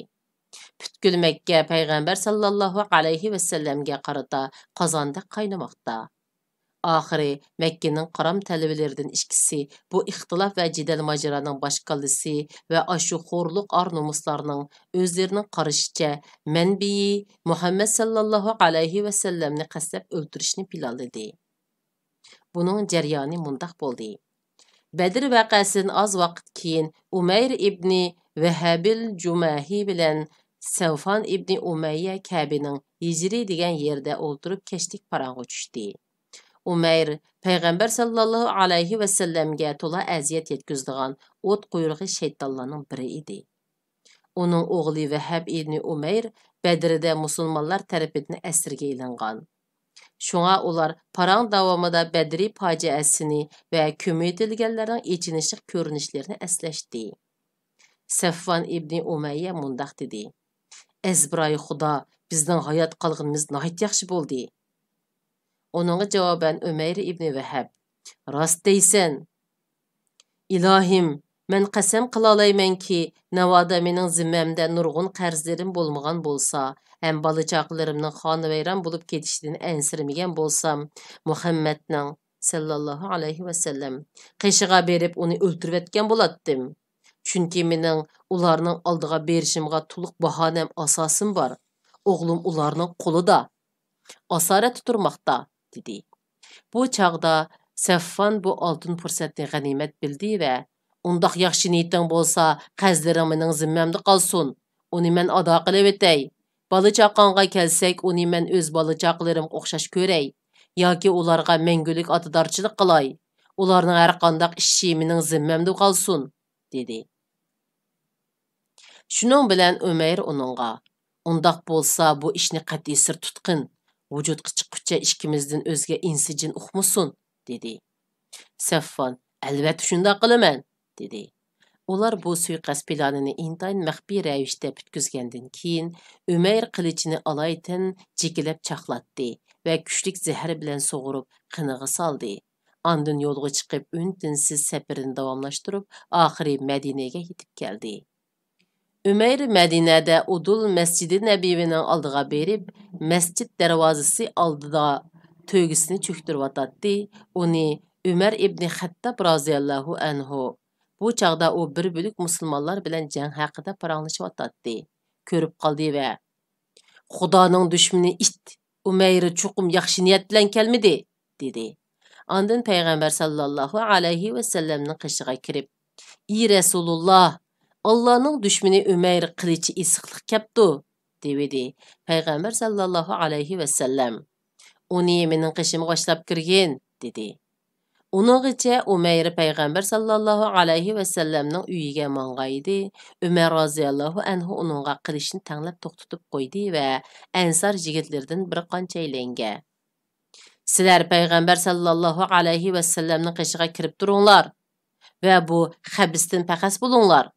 پۈتكۈل مەككە پەيغەمبەر ساللاللاھۇ ئەلەيھى ۋەسەللەمگە قارىتا قازاندەك قاينىماقتا. ئاخىرى مەككىنىڭ قارام تەلۋىلىرىدىن ئىككىسى بۇ ئىختىلاپ ۋە جېدەل ماجىرانىڭ باش كاللىسى ۋە ئاشۇ خورلۇق ئار نومۇسلارنىڭ ئۆزلىرىنىڭ قارىشىچە مەنبىيى مۇھەممەد ساللاللاھۇ ئەلەيھى ۋەسەللەمنى قەستلەپ ئۆلتۈرۈشنى پىلانلىدى. بۇنىڭ جەريانى مۇنداق بولدى. بەدر ۋەقەسىدىن ئاز ۋاقىت كېيىن ئۇمەير ئىبنى ۋەھەبىل جۇمەھى بىلەن سەۋفان ئىبنى ئۇمەييە كەبىنىڭ ھىجرى دېگەن يېرىدە ئولتۇرۇپ كەچلىك پاراڭغا چۈشتى. ئۇمەير پەيغەمبەر ساللاللاھۇ ئەلەيھى ۋەسەللەمگە تولا ئەزىيەت يەتكۈزىدىغان ئوت قۇيرۇقى شەيتانلارنىڭ بىرى ئىدى. ئۇنىڭ ئوغلى ۋەھەب ئىبنى ئۇمەير بەدرىدە مۇسۇلمانلار تەرىپىدىن ئەسىرگە ئېلىنغان. شۇڭا ئۇلار پاراڭ داۋامىدا بەدرى پاجىئەسىنى ۋە كۆمۈۋېتىلگەنلەرنىڭ ئېچىنىشلىق كۆرۈنۈشلىرىنى ئەسلەشتى. سەفۋان ئىبنى ئۇمەييە مۇنداق دېدى: ئەزبىرايى خۇدا، بىزنىڭ ھايات قالغىنىمىز ناھايىتى ياخشى بولدى. ئۇنىڭغا جاۋابەن ئۆمەير ئىبنى ۋەھەب: راست دەيسەن. ئىلاھىم، مەن قەسەم قىلالايمەنكى، ناۋادا مېنىڭ زىممەمدە نۇرغۇن قەرزلىرىم بولمىغان بولسا ھەم بالا-چاقىلىرىمنىڭ خانىۋەيران بولۇپ كېتىشىدىن ئەنسىرىمىگەن بولسام، مۇھەممەدنىڭ، سەللەللاھۇ ئەلەيھى ۋەسەللەم، قېشىغا بېرىپ ئۇنى ئۆلتۈرۈۋەتكەن بولاتتىم. چۈنكى مېنىڭ ئۇلارنىڭ ئالدىغا بېرىشىمغا تولۇق باھانەم، ئاساسىم بار. ئوغلۇم ئۇلارنىڭ قولىدا، ئاسارەتتە تۇرماقتا، دېدى. بۇ چاغدا سەفۋان بۇ ئالتۇن پۇرسەتنى غەنىيمەت بىلدى ۋە: ئۇنداق ياخشى نىيىتىڭ بولسا، قەرزلىرىڭ مېنىڭ زىممەمدە قالسۇن، ئۇنى مەن ئادا قىلىۋېتەي. بالا-چاقاڭغا كەلسەك، ئۇنى مەن ئۆز بالا-چاقىلىرىمغا ئوخشاش كۆرەي ياكى ئۇلارغا مەڭگۈلۈك ئاتىدارچىلىق قىلاي. ئۇلارنىڭ ھەرقانداق ئىشى مېنىڭ زىممەمدە قالسۇن، دېدى. شۇنىڭ بىلەن ئۆمەير ئۇنىڭغا: ئۇنداق بولسا، بۇ ئىشنى قەتئىي سىر تۇتقىن، ۋۇجۇدقا چىققۇچە ئىككىمىزدىن ئۆزگە ئىنسى جىن ئۇقمىسۇن، دېدى. سەفۋان: ئەلۋەتتە شۇنداق قىلىمەن، دېدى. ئۇلار بۇ سۇيىقەست پىلانىنى ئىنتايىن مەخپىي رەۋىشتە پۈتكۈزگەندىن كېيىن، ئۆمەير قىلىچىنى ئالايىتەن جېكىلەپ چاقلاتتى ۋە كۈچلۈك زەھەر بىلەن سۇغۇرۇپ، قېنىغا سالدى. ئاندىن يولغا چىقىپ، ئۈن-تىنسىز سەپىرىنى داۋاملاشتۇرۇپ، ئاخىرى مەدىنىگە يېتىپ كەلدى. ئۆمەير مەدىنەدە ئۇدۇل مەسجىدى نەبىۋىنىڭ ئالدىغا بېرىپ، مەسچىت دەرۋازىسى ئالدىدا تۆگىسىنى چۆكتۈرۈۋاتاتتى. ئۇنى ئۆمەر ئىبنى خەتتاب رازىياللاھۇ ئەنھۇ، بۇ چاغدا ئۇ بىر بۆلەك مۇسۇلمانلار بىلەن جەڭ ھەققىدە پاراڭلىشىۋاتاتتى، كۆرۈپ قالدى ۋە: خۇدانىڭ دۈشمىنى ئىت، ئۇمەير چوقۇم ياخشى نىيەت بىلەن كەلمىدى، دېدى. ئاندىن پەيغەمبەر ساللاللاھۇ ئەلەيھى ۋەسەللەمنىڭ قېشىغا كىرىپ: ئى رەسۇلۇللا، ئاللانىڭ دۈشمىنى ئۆمەير قىلىچى ئېسىقلىق كەپتۇ، دېۋىدى. پەيغەمبەر ساللاللاھۇ ئەلەيھى ۋەسەللەم: ئۇنى مېنىڭ قېشىمغا باشلاپ كىرگىن، دېدى. ئۇنىڭغىچە ئۇمەير پەيغەمبەر ساللاللاھۇ ئەلەيھى ۋەسەللەمنىڭ ئۆيىگە ماڭغانىدى، ئۆمەر رازىياللاھۇ ئەنھۇ ئۇنىڭغا قىلىچنى تەڭلەپ توختىتىپ قويدى ۋە ئەنسار يىگىتلىرىدىن بىر قانچەيلەنگە: سىلەر پەيغەمبەر ساللاللاھۇ ئەلەيھى ۋەسەللەمنىڭ قېشىغا كىرىپ تۇرۇڭلار ۋە بۇ خەبىستىن پەخەس بولۇڭلار.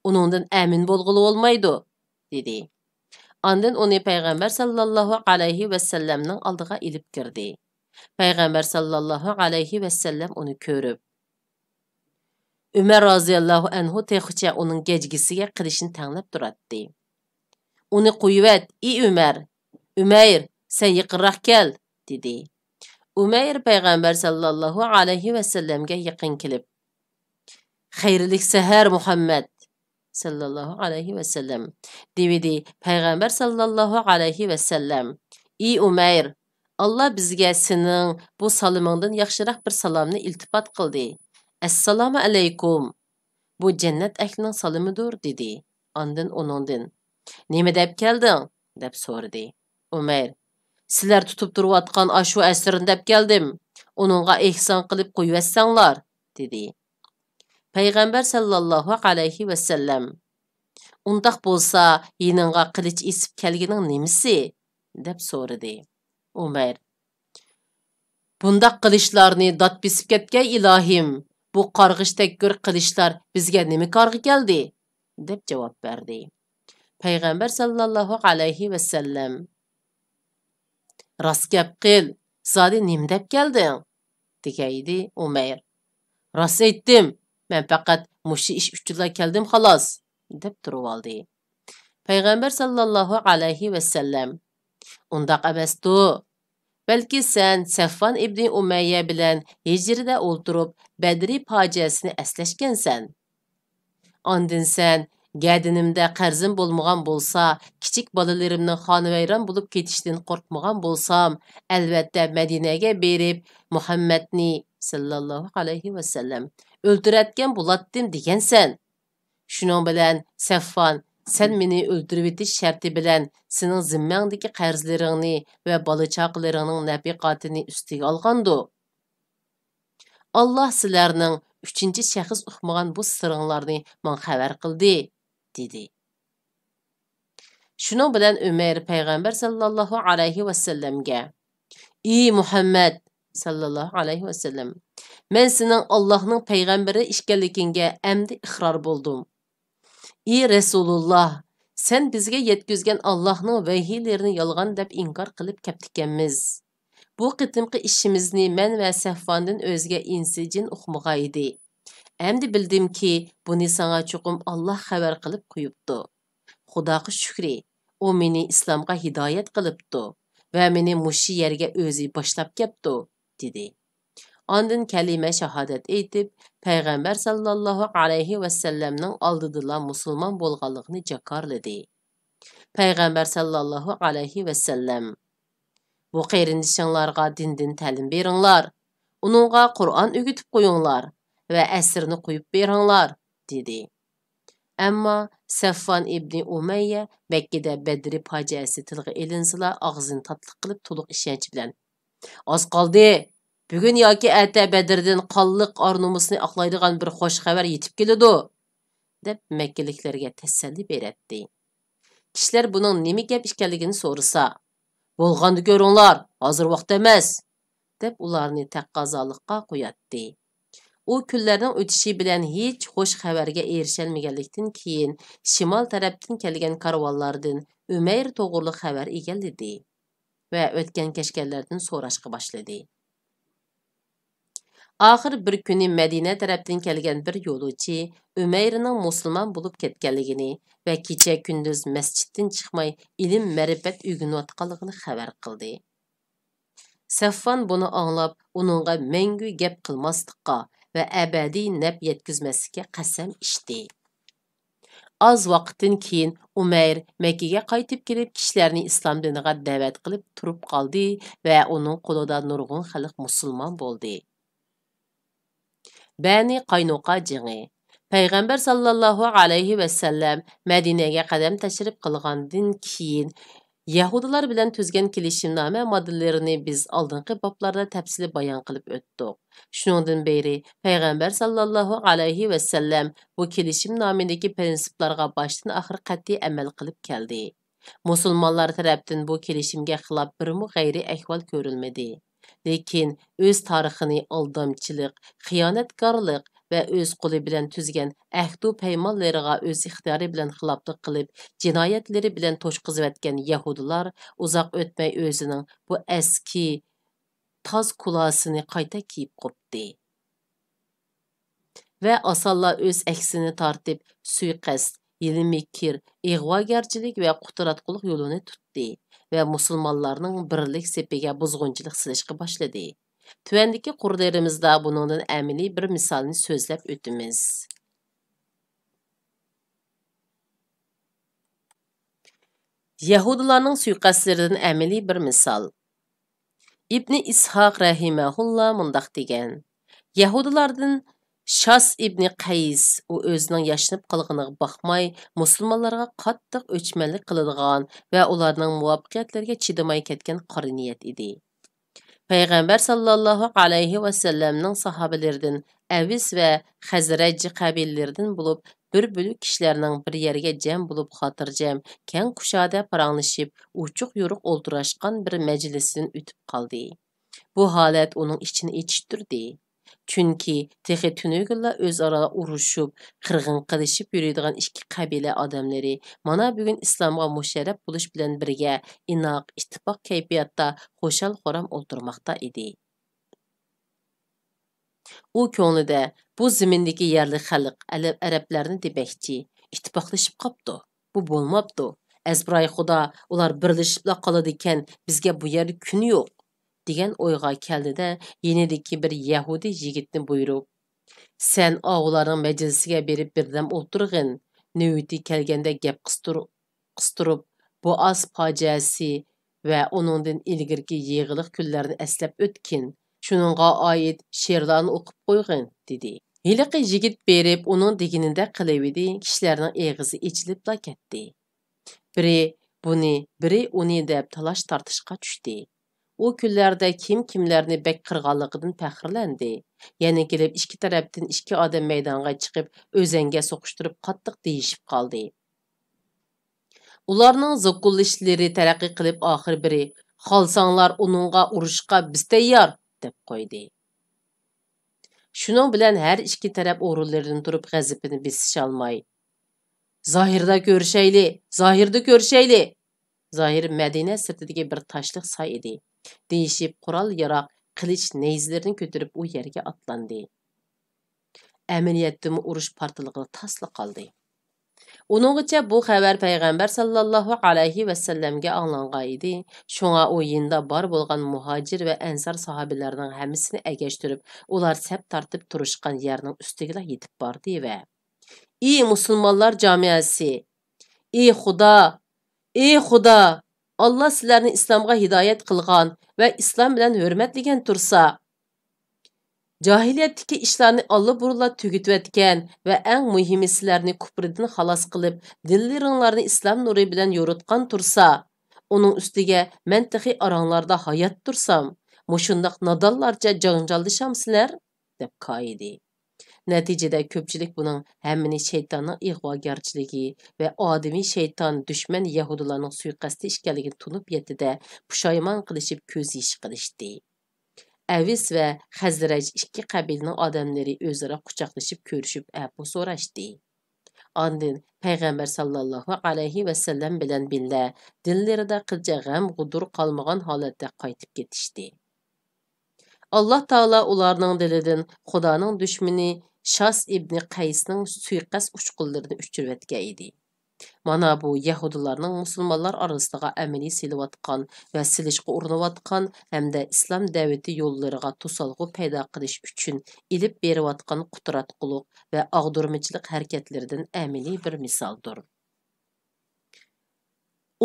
ئۇنىڭدىن ئەمىن بولغىلى بولمايدۇ، دېدى. ئاندىن ئۇنى پەيغەمبەر ساللاللاھۇ ئەلەيھى ۋەسەللەمنىڭ ئالدىغا ئېلىپ كىردى. پەيغەمبەر ساللاللاھۇ ئەلەيھى ۋەسەللەم ئۇنى كۆرۈپ، ئۆمەر رازىياللاھۇ ئەنھۇ تېخىچە ئۇنىڭ گەجگىسىگە قىلىچنى تەڭلەپ تۇراتتى. ئۇنى قويۇۋەت، ئى ئۆمەر! ئۆمەير، سەن يېقىنراق كەل، دېدى. ئۇمەير پەيغەمبەر ساللاللاھۇ ئەلەيھى ۋەسەللەمگە يېقىن كېلىپ، خەيرلىك سەھەر، مۇھەممەد، ساللاللاھۇ ئەلەيھى ۋەسەللەم، دېۋىدى. پەيغەمبەر ساللاللاھۇ ئەلەيھى ۋەسەللەم: ئى ئۇمەير، ئاللا بىزگە سېنىڭ بۇ سالىمىڭدىن ياخشىراق بىر سالامنى ئىلتىپات قىلدى. «ئەسسالامۇ ئەلەيكۇم! بۇ جەننەت ئەھلىنىڭ سالىمىدۇر» دېدى. ئاندىن ئۇنىڭدىن: «نېمە دەپ كەلدىڭ؟» دەپ سورىدى. ئۇمەير: «سىلەر تۇتۇپ تۇرۇۋاتقان ئاشۇ ئەسىرنى دەپ كەلدىم. ئۇنىڭغا ئېھسان قىلىپ قويۇۋەتسەڭلار» دېدى. پەيغەمبەر ساللاللاھۇ ئەلەيھى ۋەسەللەم: «ئۇنداق بولسا، يېنىڭغا قىلىچ ئېسىپ كەلگىنىڭ نېمىسى؟» دەپ سورىدى. ئۇمەر: «بۇنداق قىلىچلارنى دات بېسىپ كەتكەي، ئىلاھىم! بۇ قارغىش تەككۈر قىلىچلار بىزگە نېمە كارغا كەلدى؟» دەپ جاۋاب بەردى. پەيغەمبەر ساللاللاھۇ ئەلەيھى ۋەسەللەم: «راست گەپ قىل، زادى نېمە دەپ كەلدىڭ؟» دېگەيدى ئۇمەير. «راست ئېيتتىم، مەن پەقەت مۇشۇ ئىش ئۈچۈنلا كەلدىم، خالاس» دەپ تۇرۇۋالدى. پەيغەمبەر ساللاللاھۇ ئەلەيھى ۋەسەللەم: «ئۇنداق ئەمەستۇ؟ بەلكى سەن سەفۋان ئىبنى ئۇمەييە بىلەن ھىجرىدە ئولتۇرۇپ، بەدرى پاجىئەسىنى ئەسلەشكەنسەن. ئاندىن سەن، گەدىنىمدە قەرزىم بولمىغان بولسا، كىچىك بالىلىرىمنىڭ خانىۋەيران بولۇپ كېتىشىدىن قورقمىغان بولسام، ئەلۋەتتە مەدىنەگە بېرىپ، مۇھەممەدنى ساللاللاھۇ ئەلەيھى ۋەسەللەم ئۆلتۈرەتكەن بولاتتىم دېگەنسەن. شۇنىڭ بىلەن سەفۋان، سەن مېنى ئۆلتۈرۈۋېتىش شەرتى بىلەن سېنىڭ زىممەڭدىكى قەرزلىرىڭنى ۋە بالا-چاقىلىرىڭنىڭ نەپىقاتىنى ئۈستىگە ئالغاندۇ؟ ئاللاھ سىلەرنىڭ ئۈچىنچى شەخس ئۇقمىغان بۇ سىرىڭلارنى ماڭا خەۋەر قىلدى» دېدى. شۇنىڭ بىلەن ئۆمەر پەيغەمبەر ساللاللاھۇ ئەلەيھى ۋەسەللەمگە: «ئى مۇھەممەد ساللاللاھۇ ئەلەيھى ۋەسەللەم، مەن سېنىڭ ئاللاھنىڭ پەيغەمبىرى ئىكەنلىكىڭگە ئەمدى ئىقرار بولدۇم. ئى رەسۇلۇللاھ، سەن بىزگە يەتكۈزگەن ئاللاھنىڭ ۋەھىيلىرىنى يالغان دەپ ئىنكار قىلىپ كەپتىكەنمىز. بۇ قېتىمقى ئىشىمىزنى مەن ۋە سەفۋاندىن ئۆزگە ئىنسى جىن ئۇقمىغانىدى. ئەمدى بىلدىمكى، بۇنى ساڭا چوقۇم ئاللاھ خەۋەر قىلىپ قويۇپتۇ. خۇداغا شۈكرى، ئۇ مېنى ئىسلامغا ھىدايەت قىلىپتۇ ۋە مېنى مۇشۇ يەرگە ئۆزى باشلاپ كەپتۇ» دېدى. ئاندىن كەلىمە شاھادەت ئېيتىپ، پەيغەمبەر ساللاللاھۇ ئەلەيھى ۋەسەللەمنىڭ ئالدىدىلا مۇسۇلمان بولغانلىقىنى جاكارلىدى. پەيغەمبەر ساللاللاھۇ ئەلەيھى ۋەسەللەم: «بۇ قېرىندىشىڭلارغا دىندىن تەلىم بېرىڭلار، ئۇنىڭغا قۇرئان ئۆگىتىپ قويۇڭلار ۋە ئەسىرنى قويۇپ بېرىڭلار» دېدى. ئەمما سەفۋان ئىبنى ئۇمەييە مەككىدە بەدرى پاجىئەسى تىلغا ئېلىنسىلا، ئاغزىنى تاتلىق قىلىپ، تولۇق ئىشەنچ بىلەن: «ئاز قالدى، بۈگۈن ياكى ئەتە بەدردىن قانلىق ئار-نومۇسنى ئاقلايدىغان بىر خوش خەۋەر يېتىپ كېلىدۇ» دەپ، مەككىلىكلەرگە تەسەللى بېرەتتى. كىشىلەر بۇنىڭ نېمە گەپ ئىكەنلىكىنى سورىسا، «بولغاندا كۆرۈڭلار، ھازىر ۋاقىت ئەمەس» دەپ، ئۇلارنى تەقەززالىققا قوياتتى. ئۇ كۈنلەرنىڭ ئۆتۈشى بىلەن ھېچ خوش خەۋەرگە ئېرىشەلمىگەنلىكتىن كېيىن، شىمال تەرەپتىن كەلگەن كارۋانلاردىن ئۆمەير توغرۇلۇق خەۋەر ئىگىلىدى ۋە ئۆتكەن-كەچكەنلەردىن سوراشقا باشلىدى. ئاخىر بىر كۈنى مەدىنە تەرەپتىن كەلگەن بىر يولۇچى ئۆمەيرنىڭ مۇسۇلمان بولۇپ كەتكەنلىكىنى ۋە كېچە-كۈندۈز مەسچىتتىن چىقماي ئىلىم-مەرىپەت ئۆگىنىۋاتقانلىقىنى خەۋەر قىلدى. سەفۋان بۇنى ئاڭلاپ، ئۇنىڭغا مەڭگۈ گەپ قىلماسلىققا ۋە ئەبەدىي نەپ يەتكۈزمەسلىككە قەسەم ئىچتى. ئاز ۋاقىتتىن كېيىن ئۇمەير مەككىگە قايتىپ كېلىپ، كىشىلەرنى ئىسلام دىنىغا دەۋەت قىلىپ تۇرۇپ قالدى ۋە ئۇنىڭ قولىدا نۇرغۇن خەلق مۇسۇلمان بولدى. بەنى قاينۇقا جېڭى. پەيغەمبەر ساللاللاھۇ ئەلەيھى ۋەسەللەم مەدىنەگە قەدەم تەشرىپ قىلغاندىن كېيىن، يەھۇدىيلار بىلەن تۈزگەن كېلىشىمنامە ماددىلىرىنى بىز ئالدىنقى بابلاردا تەپسىلىي بايان قىلىپ ئۆتتۇق. شۇنىڭدىن بېرى پەيغەمبەر ساللاللاھۇ ئەلەيھى ۋەسەللەم بۇ كېلىشىمنامىدىكى پىرىنسىپلارغا باشتىن ئاخىر قەتئىي ئەمەل قىلىپ كەلدى. مۇسۇلمانلار تەرەپتىن بۇ كېلىشىمگە خىلاپ بىرمۇ غەيرىي ئەھۋال كۆرۈلمىدى. لېكىن ئۆز تارىخىنى ئالدامچىلىق، خىيانەتكارلىق ۋە ئۆز قولى بىلەن تۈزگەن ئەھدۇ پەيمانلىرىغا ئۆز ئىختىيارى بىلەن خىلاپلىق قىلىپ، جىنايەتلىرى بىلەن توشقۇزۇۋەتكەن يەھۇدىيلار ئۇزاق ئۆتمەي ئۆزىنىڭ بۇ ئەسكى تاز كۇلاسىنى قايتا كىيىپ قوپتى. ۋە ئاسانلا ئۆز ئەكسىنى تارتىپ، سۇيىقەست، ھىيلە-مىكىر، ئىغۋاگەرچىلىك ۋە قۇتراتقۇلۇق يولىنى تۇتتى ۋە مۇسۇلمانلارنىڭ بىرلىك سېپىگە بۇزغۇنچىلىق سېلىشقا باشلىدى. تۆۋەندىكى قۇرلىرىمىزدا بۇنىڭدىن ئەمەلىي بىر مىسالنى سۆزلەپ ئۆتىمىز. يەھۇدىيلارنىڭ سۇيىقەستلىرىدىن ئەمەلىي بىر مىسال. ئىبنى ئىسھاق رەھىمەھۇللا مۇنداق دېگەن: يەھۇدىيلاردىن شاس ئىبنى قەيس، ئۇ ئۆزىنىڭ ياشىنىپ قالغىنىغا باقماي، مۇسۇلمانلارغا قاتتىق ئۆچمەنلىك قىلىدىغان ۋە ئۇلارنىڭ مۇۋەپپەقىيەتلىرىگە چىدىماي كەتكەن قارا نىيەت ئىدى. پەيغەمبەر ساللاللاھۇ ئەلەيھى ۋەسەللەمنىڭ ساھابىلىرىدىن ئەۋس ۋە خەزرەج قەبىلىلىرىدىن بولۇپ، بىر بۆلەك كىشىلەرنىڭ بىر يەرگە جەم بولۇپ، خاتىرجەم، كەڭ كۇشادە پاراڭلىشىپ، ئوچۇق-يورۇق ئولتۇراشقان بىر مەجلىستىن ئۆتۈپ قالدى. بۇ ھالەت ئۇنىڭ ئىچىنى ئېچىشتۇردى. چۈنكى تېخى تۈنۈگۈنلا ئۆزئارا ئۇرۇشۇپ، قىرغىن قىلىشىپ يۈرىدىغان ئىككى قەبىلە ئادەملىرى مانا بۈگۈن ئىسلامغا مۇشەررەپ بولۇش بىلەن بىرگە، ئىناق، ئىتتىپاق كەيپىياتتا خۇشال-خۇرام ئولتۇرماقتا ئىدى. ئۇ كۆڭلىدە، بۇ زېمىندىكى يەرلىك خەلق، ئەلەپ-، ئەرەبلەرنى دېمەكچى، ئىتتىپاقلىشىپ قاپتۇ. بۇ بولماپتۇ. ئەزبىراي خۇدا، ئۇلار بىرلىشىپلا قالىدىكەن، بىزگە بۇ يەردە كۈن يوق، دېگەن ئويغا كەلدى-دە، يېنىدىكى بىر يەھۇدىي يىگىتنى بۇيرۇپ، سەن ئاۋۇلارنىڭ مەجلىسىگە بېرىپ بىردەم ئولتۇرغىن، نۆۋىتى كەلگەندە گەپ قىستۇر-، قىستۇرۇپ، بوئاز پاجىئەسى ۋە ئۇنىڭدىن ئىلگىرىكى يېغىلىق كۈنلەرنى ئەسلەپ ئۆتكىن، شۇنىڭغا ئائىت شېئىرلارنى ئوقۇپ قويغىن، دېدى. ھېلىقى يىگىت بېرىپ، ئۇنىڭ دېگىنىدەك قىلىۋىدى، كىشىلەرنىڭ ئېغىزى ئېچىلىپلا كەتتى. بىرى بۇنى، بىرى ئۇنى دەپ تالاش-تارتىشقا چۈشتى. ئۇ كۈنلەردە كىم كىملەرنى بەك قىرغانلىقىدىن پەخىرلەندى. يەنە كېلىپ ئىككى تەرەپتىن ئىككى ئادەم مەيدانغا چىقىپ، ئۆزەڭگە سوقۇشتۇرۇپ قاتتىق دېيىشىپ قالدى. ئۇلارنىڭ زوكۇللىشىشلىرى تەرەققىي قىلىپ، ئاخىرى بىرى، «خالىساڭلار ئۇنىڭغا ئۇرۇشقا بىز تەييار!» دەپ قويدى. شۇنىڭ بىلەن ھەر ئىككى تەرەپ ئورۇنلىرىدىن تۇرۇپ غەزىپىنى بېسىشالماي، «زاھىردا كۆرۈشەيلى! زاھىردا كۆرۈشەيلى!» زاھىر مەدىنە سىرتىدىكى بىر تاشلىق ساي ئىدى، دېيىشىپ، قورال-ياراغ، قىلىچ، نەيزىلىرىنى كۆتۈرۈپ ئۇ يەرگە ئاتلاندى. ئەمەلىيەتتىمۇ ئۇرۇش پارتلىغىلى تاسلا قالدى. ئۇنىڭغىچە بۇ خەۋەر پەيغەمبەر ساللاللاھۇ ئەلەيھى ۋەسەللەمگە ئاڭلانغان ئىدى. شۇڭا ئۇ يېنىدا بار بولغان مۇھاجىر ۋە ئەنسار ساھابىلەرنىڭ ھەممىسىنى ئەگەشتۈرۈپ، ئۇلار سەپ تارتىپ تۇرۇشقان يەرنىڭ ئۈستىگىلا يېتىپ باردى ۋە، «ئى مۇسۇلمانلار جامىئەسى! ئى خۇدا! ئى خۇدا! ئاللا سىلەرنى ئىسلامغا ھىدايەت قىلغان ۋە ئىسلام بىلەن ھۆرمەتلىگەن تۇرسا، جاھىلىيەتتىكى ئىشلارنى ئاللىبۇرۇنلا تۈگىتىۋەتكەن ۋە ئەڭ مۇھىمى سىلەرنى كۇپرىدىن خالاس قىلىپ، دىللىرىڭلارنى ئىسلام نۇرى بىلەن يورۇتقان تۇرسا، ئۇنىڭ ئۈستىگە مەن تېخى ئاراڭلاردا ھايات تۇرسام، مۇشۇنداق نادانلارچە جاڭجاللىشامسىلەر؟» دەپ كايىدى. نەتىجىدە كۆپچىلىك بۇنىڭ ھەممىنى شەيتاننىڭ ئىغۋاگەرچىلىكى ۋە ئادىمىي شەيتان دۈشمەن يەھۇدىيلارنىڭ سۇيىقەستى ئىكەنلىكىنى تونۇپ يەتتى-دە، پۇشايمان قىلىشىپ كۆز يېشى قىلىشتى. ئەۋس ۋە خەزرەج ئىككى قەبىلىنىڭ ئادەملىرى ئۆزئارا قۇچاقلىشىپ كۆرۈشۈپ ئەپۇ سوراشتى. ئاندىن پەيغەمبەر ساللاللاھۇ ئەلەيھى ۋەسەللەم بىلەن بىللە دىللىرىدا قىلچە غەم-غۇدۇر قالمىغان ھالەتتە قايتىپ كېتىشتى. ئاللا تائالا ئۇلارنىڭ دىلىدىن خۇدانىڭ دۈشمىنى شاس ئىبنى قەيسنىڭ سۇيىقەست ئۇچقۇنلىرىنى ئۆچۈرۈۋەتكەن ئىدى. مانا بۇ يەھۇدىيلارنىڭ مۇسۇلمانلار ئارىسىغا ئەمەلىي سېلىۋاتقان ۋە سېلىشقا ئۇرۇنۇۋاتقان ھەمدە ئىسلام دەۋىتى يوللىرىغا توسالغۇ پەيدا قىلىش ئۈچۈن ئېلىپ بېرىۋاتقان قۇتراتقۇلۇق ۋە ئاغدۇرمىچىلىق ھەرىكەتلىرىدىن ئەمەلىي بىر مىسالدۇر.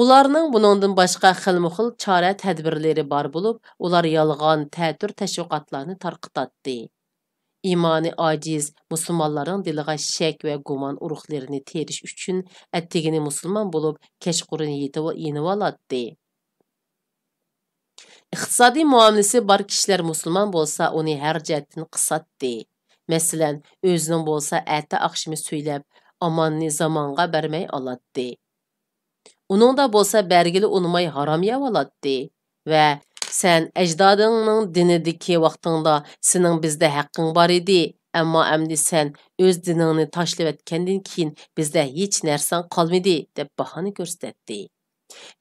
ئۇلارنىڭ بۇنىڭدىن باشقا خىلمۇخىل چارە-تەدبىرلىرى بار بولۇپ، ئۇلار يالغان، تەتۈر تەشۋىقاتلارنى تارقىتاتتى. ئىمانى ئاجىز مۇسۇلمانلارنىڭ دىلىغا شەك ۋە گۇمان ئۇرۇقلىرىنى تېرىش ئۈچۈن، ئەتىگىنى مۇسۇلمان بولۇپ، كەچقۇرۇن يېتىۋ-، يېنىۋالاتتى. ئىقتىسادىي مۇئامىلىسى بار كىشىلەر مۇسۇلمان بولسا، ئۇنى ھەر جەھەتتىن قىساتتى. مەسىلەن، ئۆزىنىڭ بولسا ئەتە ئاخشىمى سۈيلەپ، ئاماننى زامانغا بەرمەي ئالاتتى. ئۇنىڭدا بولسا بەرگىلى ئۇنىماي ھارام يەۋالاتتى ۋە، «سەن ئەجدادىڭنىڭ دىنىدىكى ۋاقتىڭدا سېنىڭ بىزدە ھەققىڭ بار ئىدى، ئەمما ئەمدى سەن ئۆز دىنىڭنى تاشلىۋەتكەندىن كېيىن بىزدە ھېچ نەرسەڭ قالمىدى» دەپ باھانە كۆرسىتەتتى.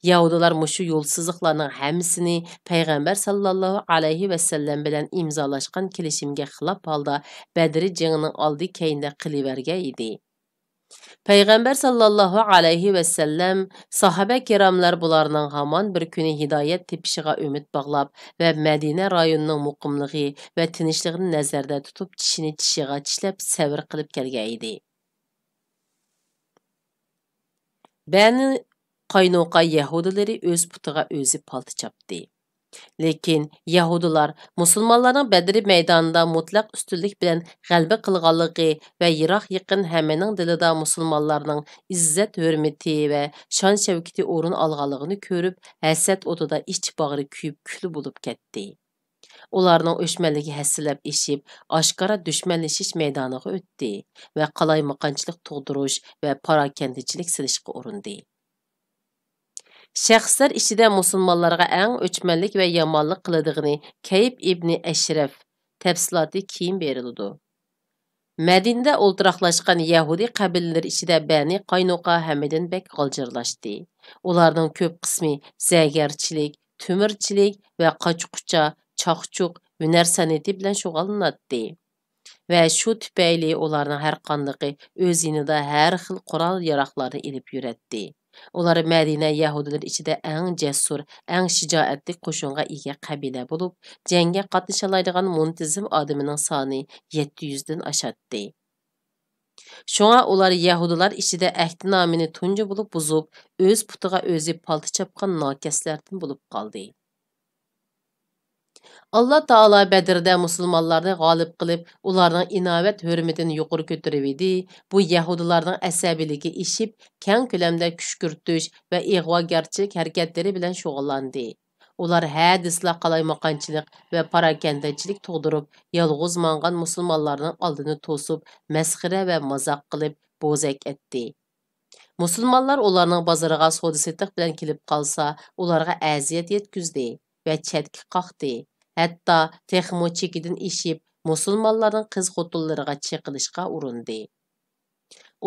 يەھۇدىيلار مۇشۇ يولسىزلىقلارنىڭ ھەممىسىنى پەيغەمبەر ساللاللاھۇ ئەلەيھى ۋەسەللەم بىلەن ئىمزالاشقان كېلىشىمگە خىلاپ ھالدا بەدرى جېڭىنىڭ ئالدى كەينىدە قىلىۋەرگەن ئىدى. پەيغەمبەر ساللاللاھۇ ئەلەيھى ۋەسەللەم، ساھابە كىراملار بۇلارنىڭ ھامان بىر كۈنى ھىدايەت تېپىشىغا ئۈمىد باغلاپ ۋە مەدىنە رايونىنىڭ مۇقىملىقى ۋە تىنچلىقىنى نەزەردە تۇتۇپ، چىشىنى چىشىغا چىشلەپ سەۋر قىلىپ كەلگەن ئىدى. بەنى قاينۇقا يەھۇدىيلىرى ئۆز پۇتىغا ئۆزى پالتا چاپتى. لېكىن يەھۇدىيلار مۇسۇلمانلارنىڭ بەدرى مەيدانىدا مۇتلەق ئۈستۈنلۈك بىلەن غەلىبە قىلغانلىقى ۋە يىراق-يېقىن ھەممىنىڭ دىلىدا مۇسۇلمانلارنىڭ ئىززەت-ھۆرمىتى ۋە شان-شەۋكىتى ئورۇن ئالغانلىقىنى كۆرۈپ، ھەسەت ئوتىدا ئىچ-باغرى كۆيۈپ، كۈل بولۇپ كەتتى. ئۇلارنىڭ ئۆچمەنلىكى ھەسسىلەپ ئېشىپ، ئاشكارا دۈشمەنلىشىش مەيدانىغا ئۆتتى ۋە قالايمىقانچىلىق تۇغدۇرۇش ۋە پاراكەندىچىلىك سېلىشقا ئۇرۇندى. شەخسلەر ئىچىدە مۇسۇلمانلارغا ئەڭ ئۆچمەنلىك ۋە يامانلىق قىلىدىغىنى كەيب ئىبنى ئەشرەف، تەپسىلاتى كېيىن بېرىلىدۇ. مەدىنىدە ئولتۇراقلاشقان يەھۇدىي قەبىلىلىرى ئىچىدە بەنى قاينۇقا ھەممىدىن بەك غالجىرلاشتى. ئۇلارنىڭ كۆپ قىسمى زەگەرچىلىك، تۆمۈرچىلىك ۋە قاچا-قۇچا، چاقچۇق، ھۈنەر سەنئىتى بىلەن شۇغۇللىناتتى. ۋە شۇ تۈپەيلى ئۇلارنىڭ ھەرقاندىقى ئۆز يېنىدا ھەر خىل قورال-ياراغلارنى ئېلىپ يۈرەتتى. ئۇلار مەدىنە يەھۇدىيلىرى ئىچىدە ئەڭ جەسۇر، ئەڭ شىجائەتلىك قوشۇنغا ئىگە قەبىلە بولۇپ، جەڭگە قاتنىشالايدىغان مۇنتىزىم ئادىمىنىڭ سانى يەتتە يۈزدىن ئاشاتتى. شۇڭا ئۇلار يەھۇدىيلار ئىچىدە ئەھدىنامىنى تۇنجى بولۇپ بۇزۇپ، ئۆز پۇتىغا ئۆزى پالتا چاپقان ناكەسلەردىن بولۇپ قالدى. ئاللا تائالا بەدرىدە مۇسۇلمانلارنى غالىب قىلىپ، ئۇلارنىڭ ئىناۋەت ھۆرمىتىنى يۇقىرى كۆتۈرۈۋىدى. بۇ يەھۇدىيلارنىڭ ئەسەبىيلىكى ئېشىپ، كەڭ كۆلەمدە كۈشكۈرتۈش ۋە ئىغۋاگەرچىلىك ھەرىكەتلىرى بىلەن شۇغۇللاندى. ئۇلار ھەدىسىلا قالايمىقانچىلىق ۋە پاراكەندىچىلىك تۇغدۇرۇپ، يالغۇز ماڭغان مۇسۇلمانلارنىڭ ئالدىنى توسۇپ، مەسخىرە ۋە مازاق قىلىپ، بوزەك ئەتتى. مۇسۇلمانلار ئۇلارنىڭ بازىرىغا سودا-سېتىق بىلەن كېلىپ قالسا، ئۇلارغا ئەزىيەت يەتكۈزدى ۋە چەتكە قاقتى. ھەتتا تېخىمۇ چېكىدىن ئېشىپ، مۇسۇلمانلارنىڭ قىز-خوتۇنلىرىغا چېقىلىشقا ئۇرۇندى.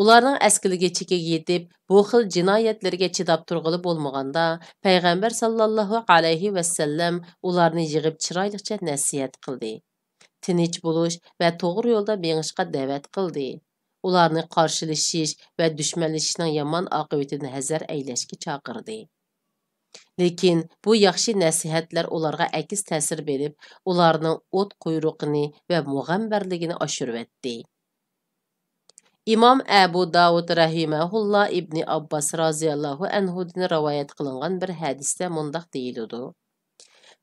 ئۇلارنىڭ ئەسكىلىگە چېكىگە يېتىپ، بۇ خىل جىنايەتلىرىگە چىداپ تۇرغىلى بولمىغاندا، پەيغەمبەر ساللاللاھۇ ئەلەيھى ۋەسەللەم ئۇلارنى يىغىپ چىرايلىقچە نەسىھەت قىلدى. تىنچ بولۇش ۋە توغرا يولدا مېڭىشقا دەۋەت قىلدى. ئۇلارنى قارشىلىشىش ۋە دۈشمەنلىشىشنىڭ يامان ئاقىۋىتىدىن ھەزەر ئەيلەشكە چاقىردى. لېكىن بۇ ياخشى نەسىھەتلەر ئۇلارغا ئەكس تەسىر بېرىپ، ئۇلارنىڭ ئوت قۇيرۇقىنى ۋە مۇغەمبەرلىكىنى ئاشۇرۇۋەتتى. ئىمام ئەبۇ داۋۇد رەھىمەھۇللا ئىبنى ئابباس رازىياللاھۇ ئەنھۇدىن رىۋايەت قىلىنغان بىر ھەدىستە مۇنداق دېيىلىدۇ: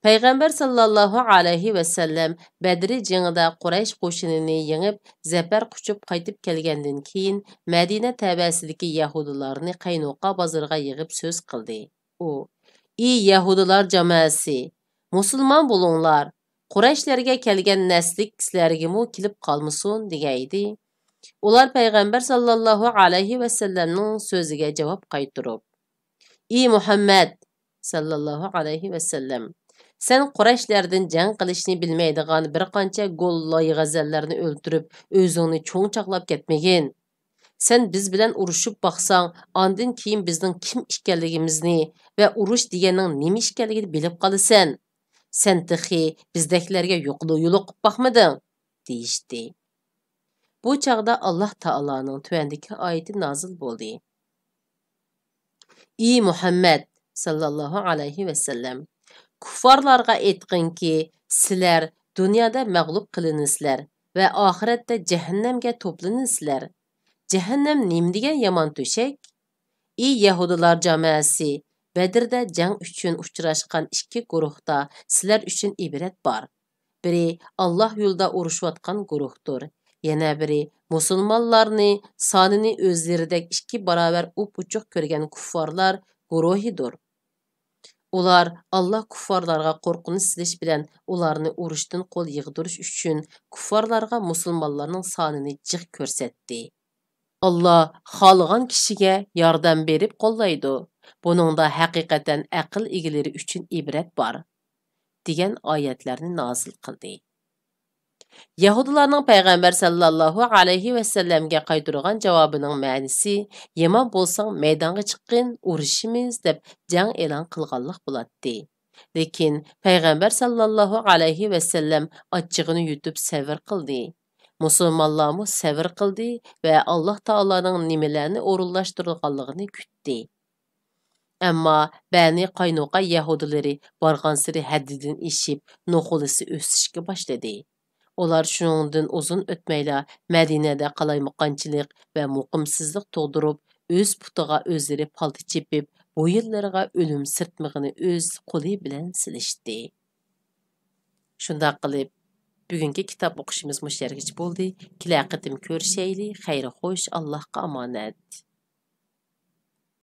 پەيغەمبەر ساللاللاھۇ ئەلەيھى ۋەسەللەم بەدرى جېڭىدا قۇرەيش قوشۇنىنى يېڭىپ، زەپەر قۇچۇپ قايتىپ كەلگەندىن كېيىن، مەدىنە تەۋەسىدىكى يەھۇدىيلارنى قەينۇقا بازىرىغا يىغىپ سۆز قىلدى. ئۇ، ئى يەھۇدىيلار جامائەسى، مۇسۇلمان بولۇڭلار! قۇرەيشلەرگە كەلگەن نەسلىك سىلەرگىمۇ كېلىپ قالمىسۇن، دېگەن ئىدى. ئۇلار پەيغەمبەر ساللاللاھۇ ئەلەيھى ۋەسەللەمنىڭ سۆزىگە جاۋاب قايتۇرۇپ، ئى مۇھەممەد ساللاللاھۇ ئەلەيھى ۋەسەللەم، سەن قۇرەيشلەردىن جەڭ قىلىشنى بىلمەيدىغان بىر قانچە گول لايغەزەللەرنى ئۆلتۈرۈپ، ئۆزۈڭنى چوڭ چاغلاپ كەتمىگىن. سەن بىز بىلەن ئۇرۇشۇپ باقساڭ، ئاندىن كېيىن بىزنىڭ كىم ئىكەنلىكىمىزنى ۋە ئۇرۇش دېگەننىڭ نېمە ئىكەنلىكىنى بىلىپ قالىسەن. سەن تېخى بىزدەكلەرگە يوقلا-، يولۇقۇپ باقمىدىڭ، دېيىشتى. بۇ چاغدا ئاللاھ تائالانىڭ تۆۋەندىكى ئايىتى نازىل بولدى. ئى مۇھەممەد ساللاللاھۇ ئەلەيھى ۋەسەللەم، كۇففارلارغا ئېيتقىنكى، سىلەر دۇنيادا مەغلۇپ قىلىنىسىلەر ۋە ئاخىرەتتە جەھەننەمگە توپلىنىسىلەر. جەھەننەم نېمە دېگەن يامان تۆشەك؟ ئى يەھۇدىيلار جامائەسى، بەدرىدە جەڭ ئۈچۈن ئۇچراشقان ئىككى گۇرۇھتا سىلەر ئۈچۈن ئىبرەت بار. بىرى ئاللاھ يولىدا ئۇرۇشۇۋاتقان گۇرۇھتۇر، يەنە بىرى مۇسۇلمانلارنى سانىنى ئۆزلىرىدەك ئىككى باراۋەر ئۇپئوچۇق كۆرگەن كۇففارلار گۇرۇھىدۇر. ئۇلار ئاللاھ كۇففارلارغا قورقۇنچ سېلىش بىلەن ئۇلارنى ئۇرۇشتىن قول يىغدۇرۇش ئۈچۈن كۇففارلارغا مۇسۇلمانلارنىڭ سانىنى جىق كۆرسەتتى. ئاللاھ خالىغان كىشىگە ياردەم بېرىپ قوللايدۇ. بۇنىڭدا ھەقىقەتەن ئەقىل ئىگىلىرى ئۈچۈن ئىبرەت بار، دېگەن ئايەتلەرنى نازىل قىلدى. يەھۇدىيلارنىڭ پەيغەمبەر ساللاللاھۇ ئەلەيھى ۋەسەللەمگە قايتۇرغان جاۋابىنىڭ مەنىسى، يامان بولساڭ مەيدانغا چىققىن، ئۇرۇشىمىز، دەپ جەڭ ئېلان قىلغانلىق بولاتتى. لېكىن پەيغەمبەر ساللاللاھۇ ئەلەيھى ۋەسەللەم ئاچچىقىنى يۇتۇپ سەۋر قىلدى. مۇسۇلمانلارمۇ سەۋر قىلدى ۋە ئاللاھ تائالانىڭ نېمىلەرنى ئورۇنلاشتۇرغانلىقىنى كۈتتى. ئەمما بەنى قاينۇقا يەھۇدىيلىرى بارغانسېرى ھەددىدىن ئېشىپ، نوخۇلىسى ئۆسۈشكە باشلىدى. ئۇلار شۇنىڭدىن ئۇزۇن ئۆتمەيلا مەدىنەدە قالايمىقانچىلىق ۋە مۇقىمسىزلىق تۇغدۇرۇپ، ئۆز پۇتىغا ئۆزلىرى پالتا چېپىپ، بويۇنلىرىغا ئۆلۈم سىرتمىغىنى ئۆز قولى بىلەن سېلىشتى. شۇنداق قىلىپ، بۈگۈنكى كىتاب ئوقۇشىمىز مۇشۇ يەرگىچە بولدى. كېلەر قېتىم كۆرۈشەيلى. خەير خوش، ئاللاھقا ئامانەت.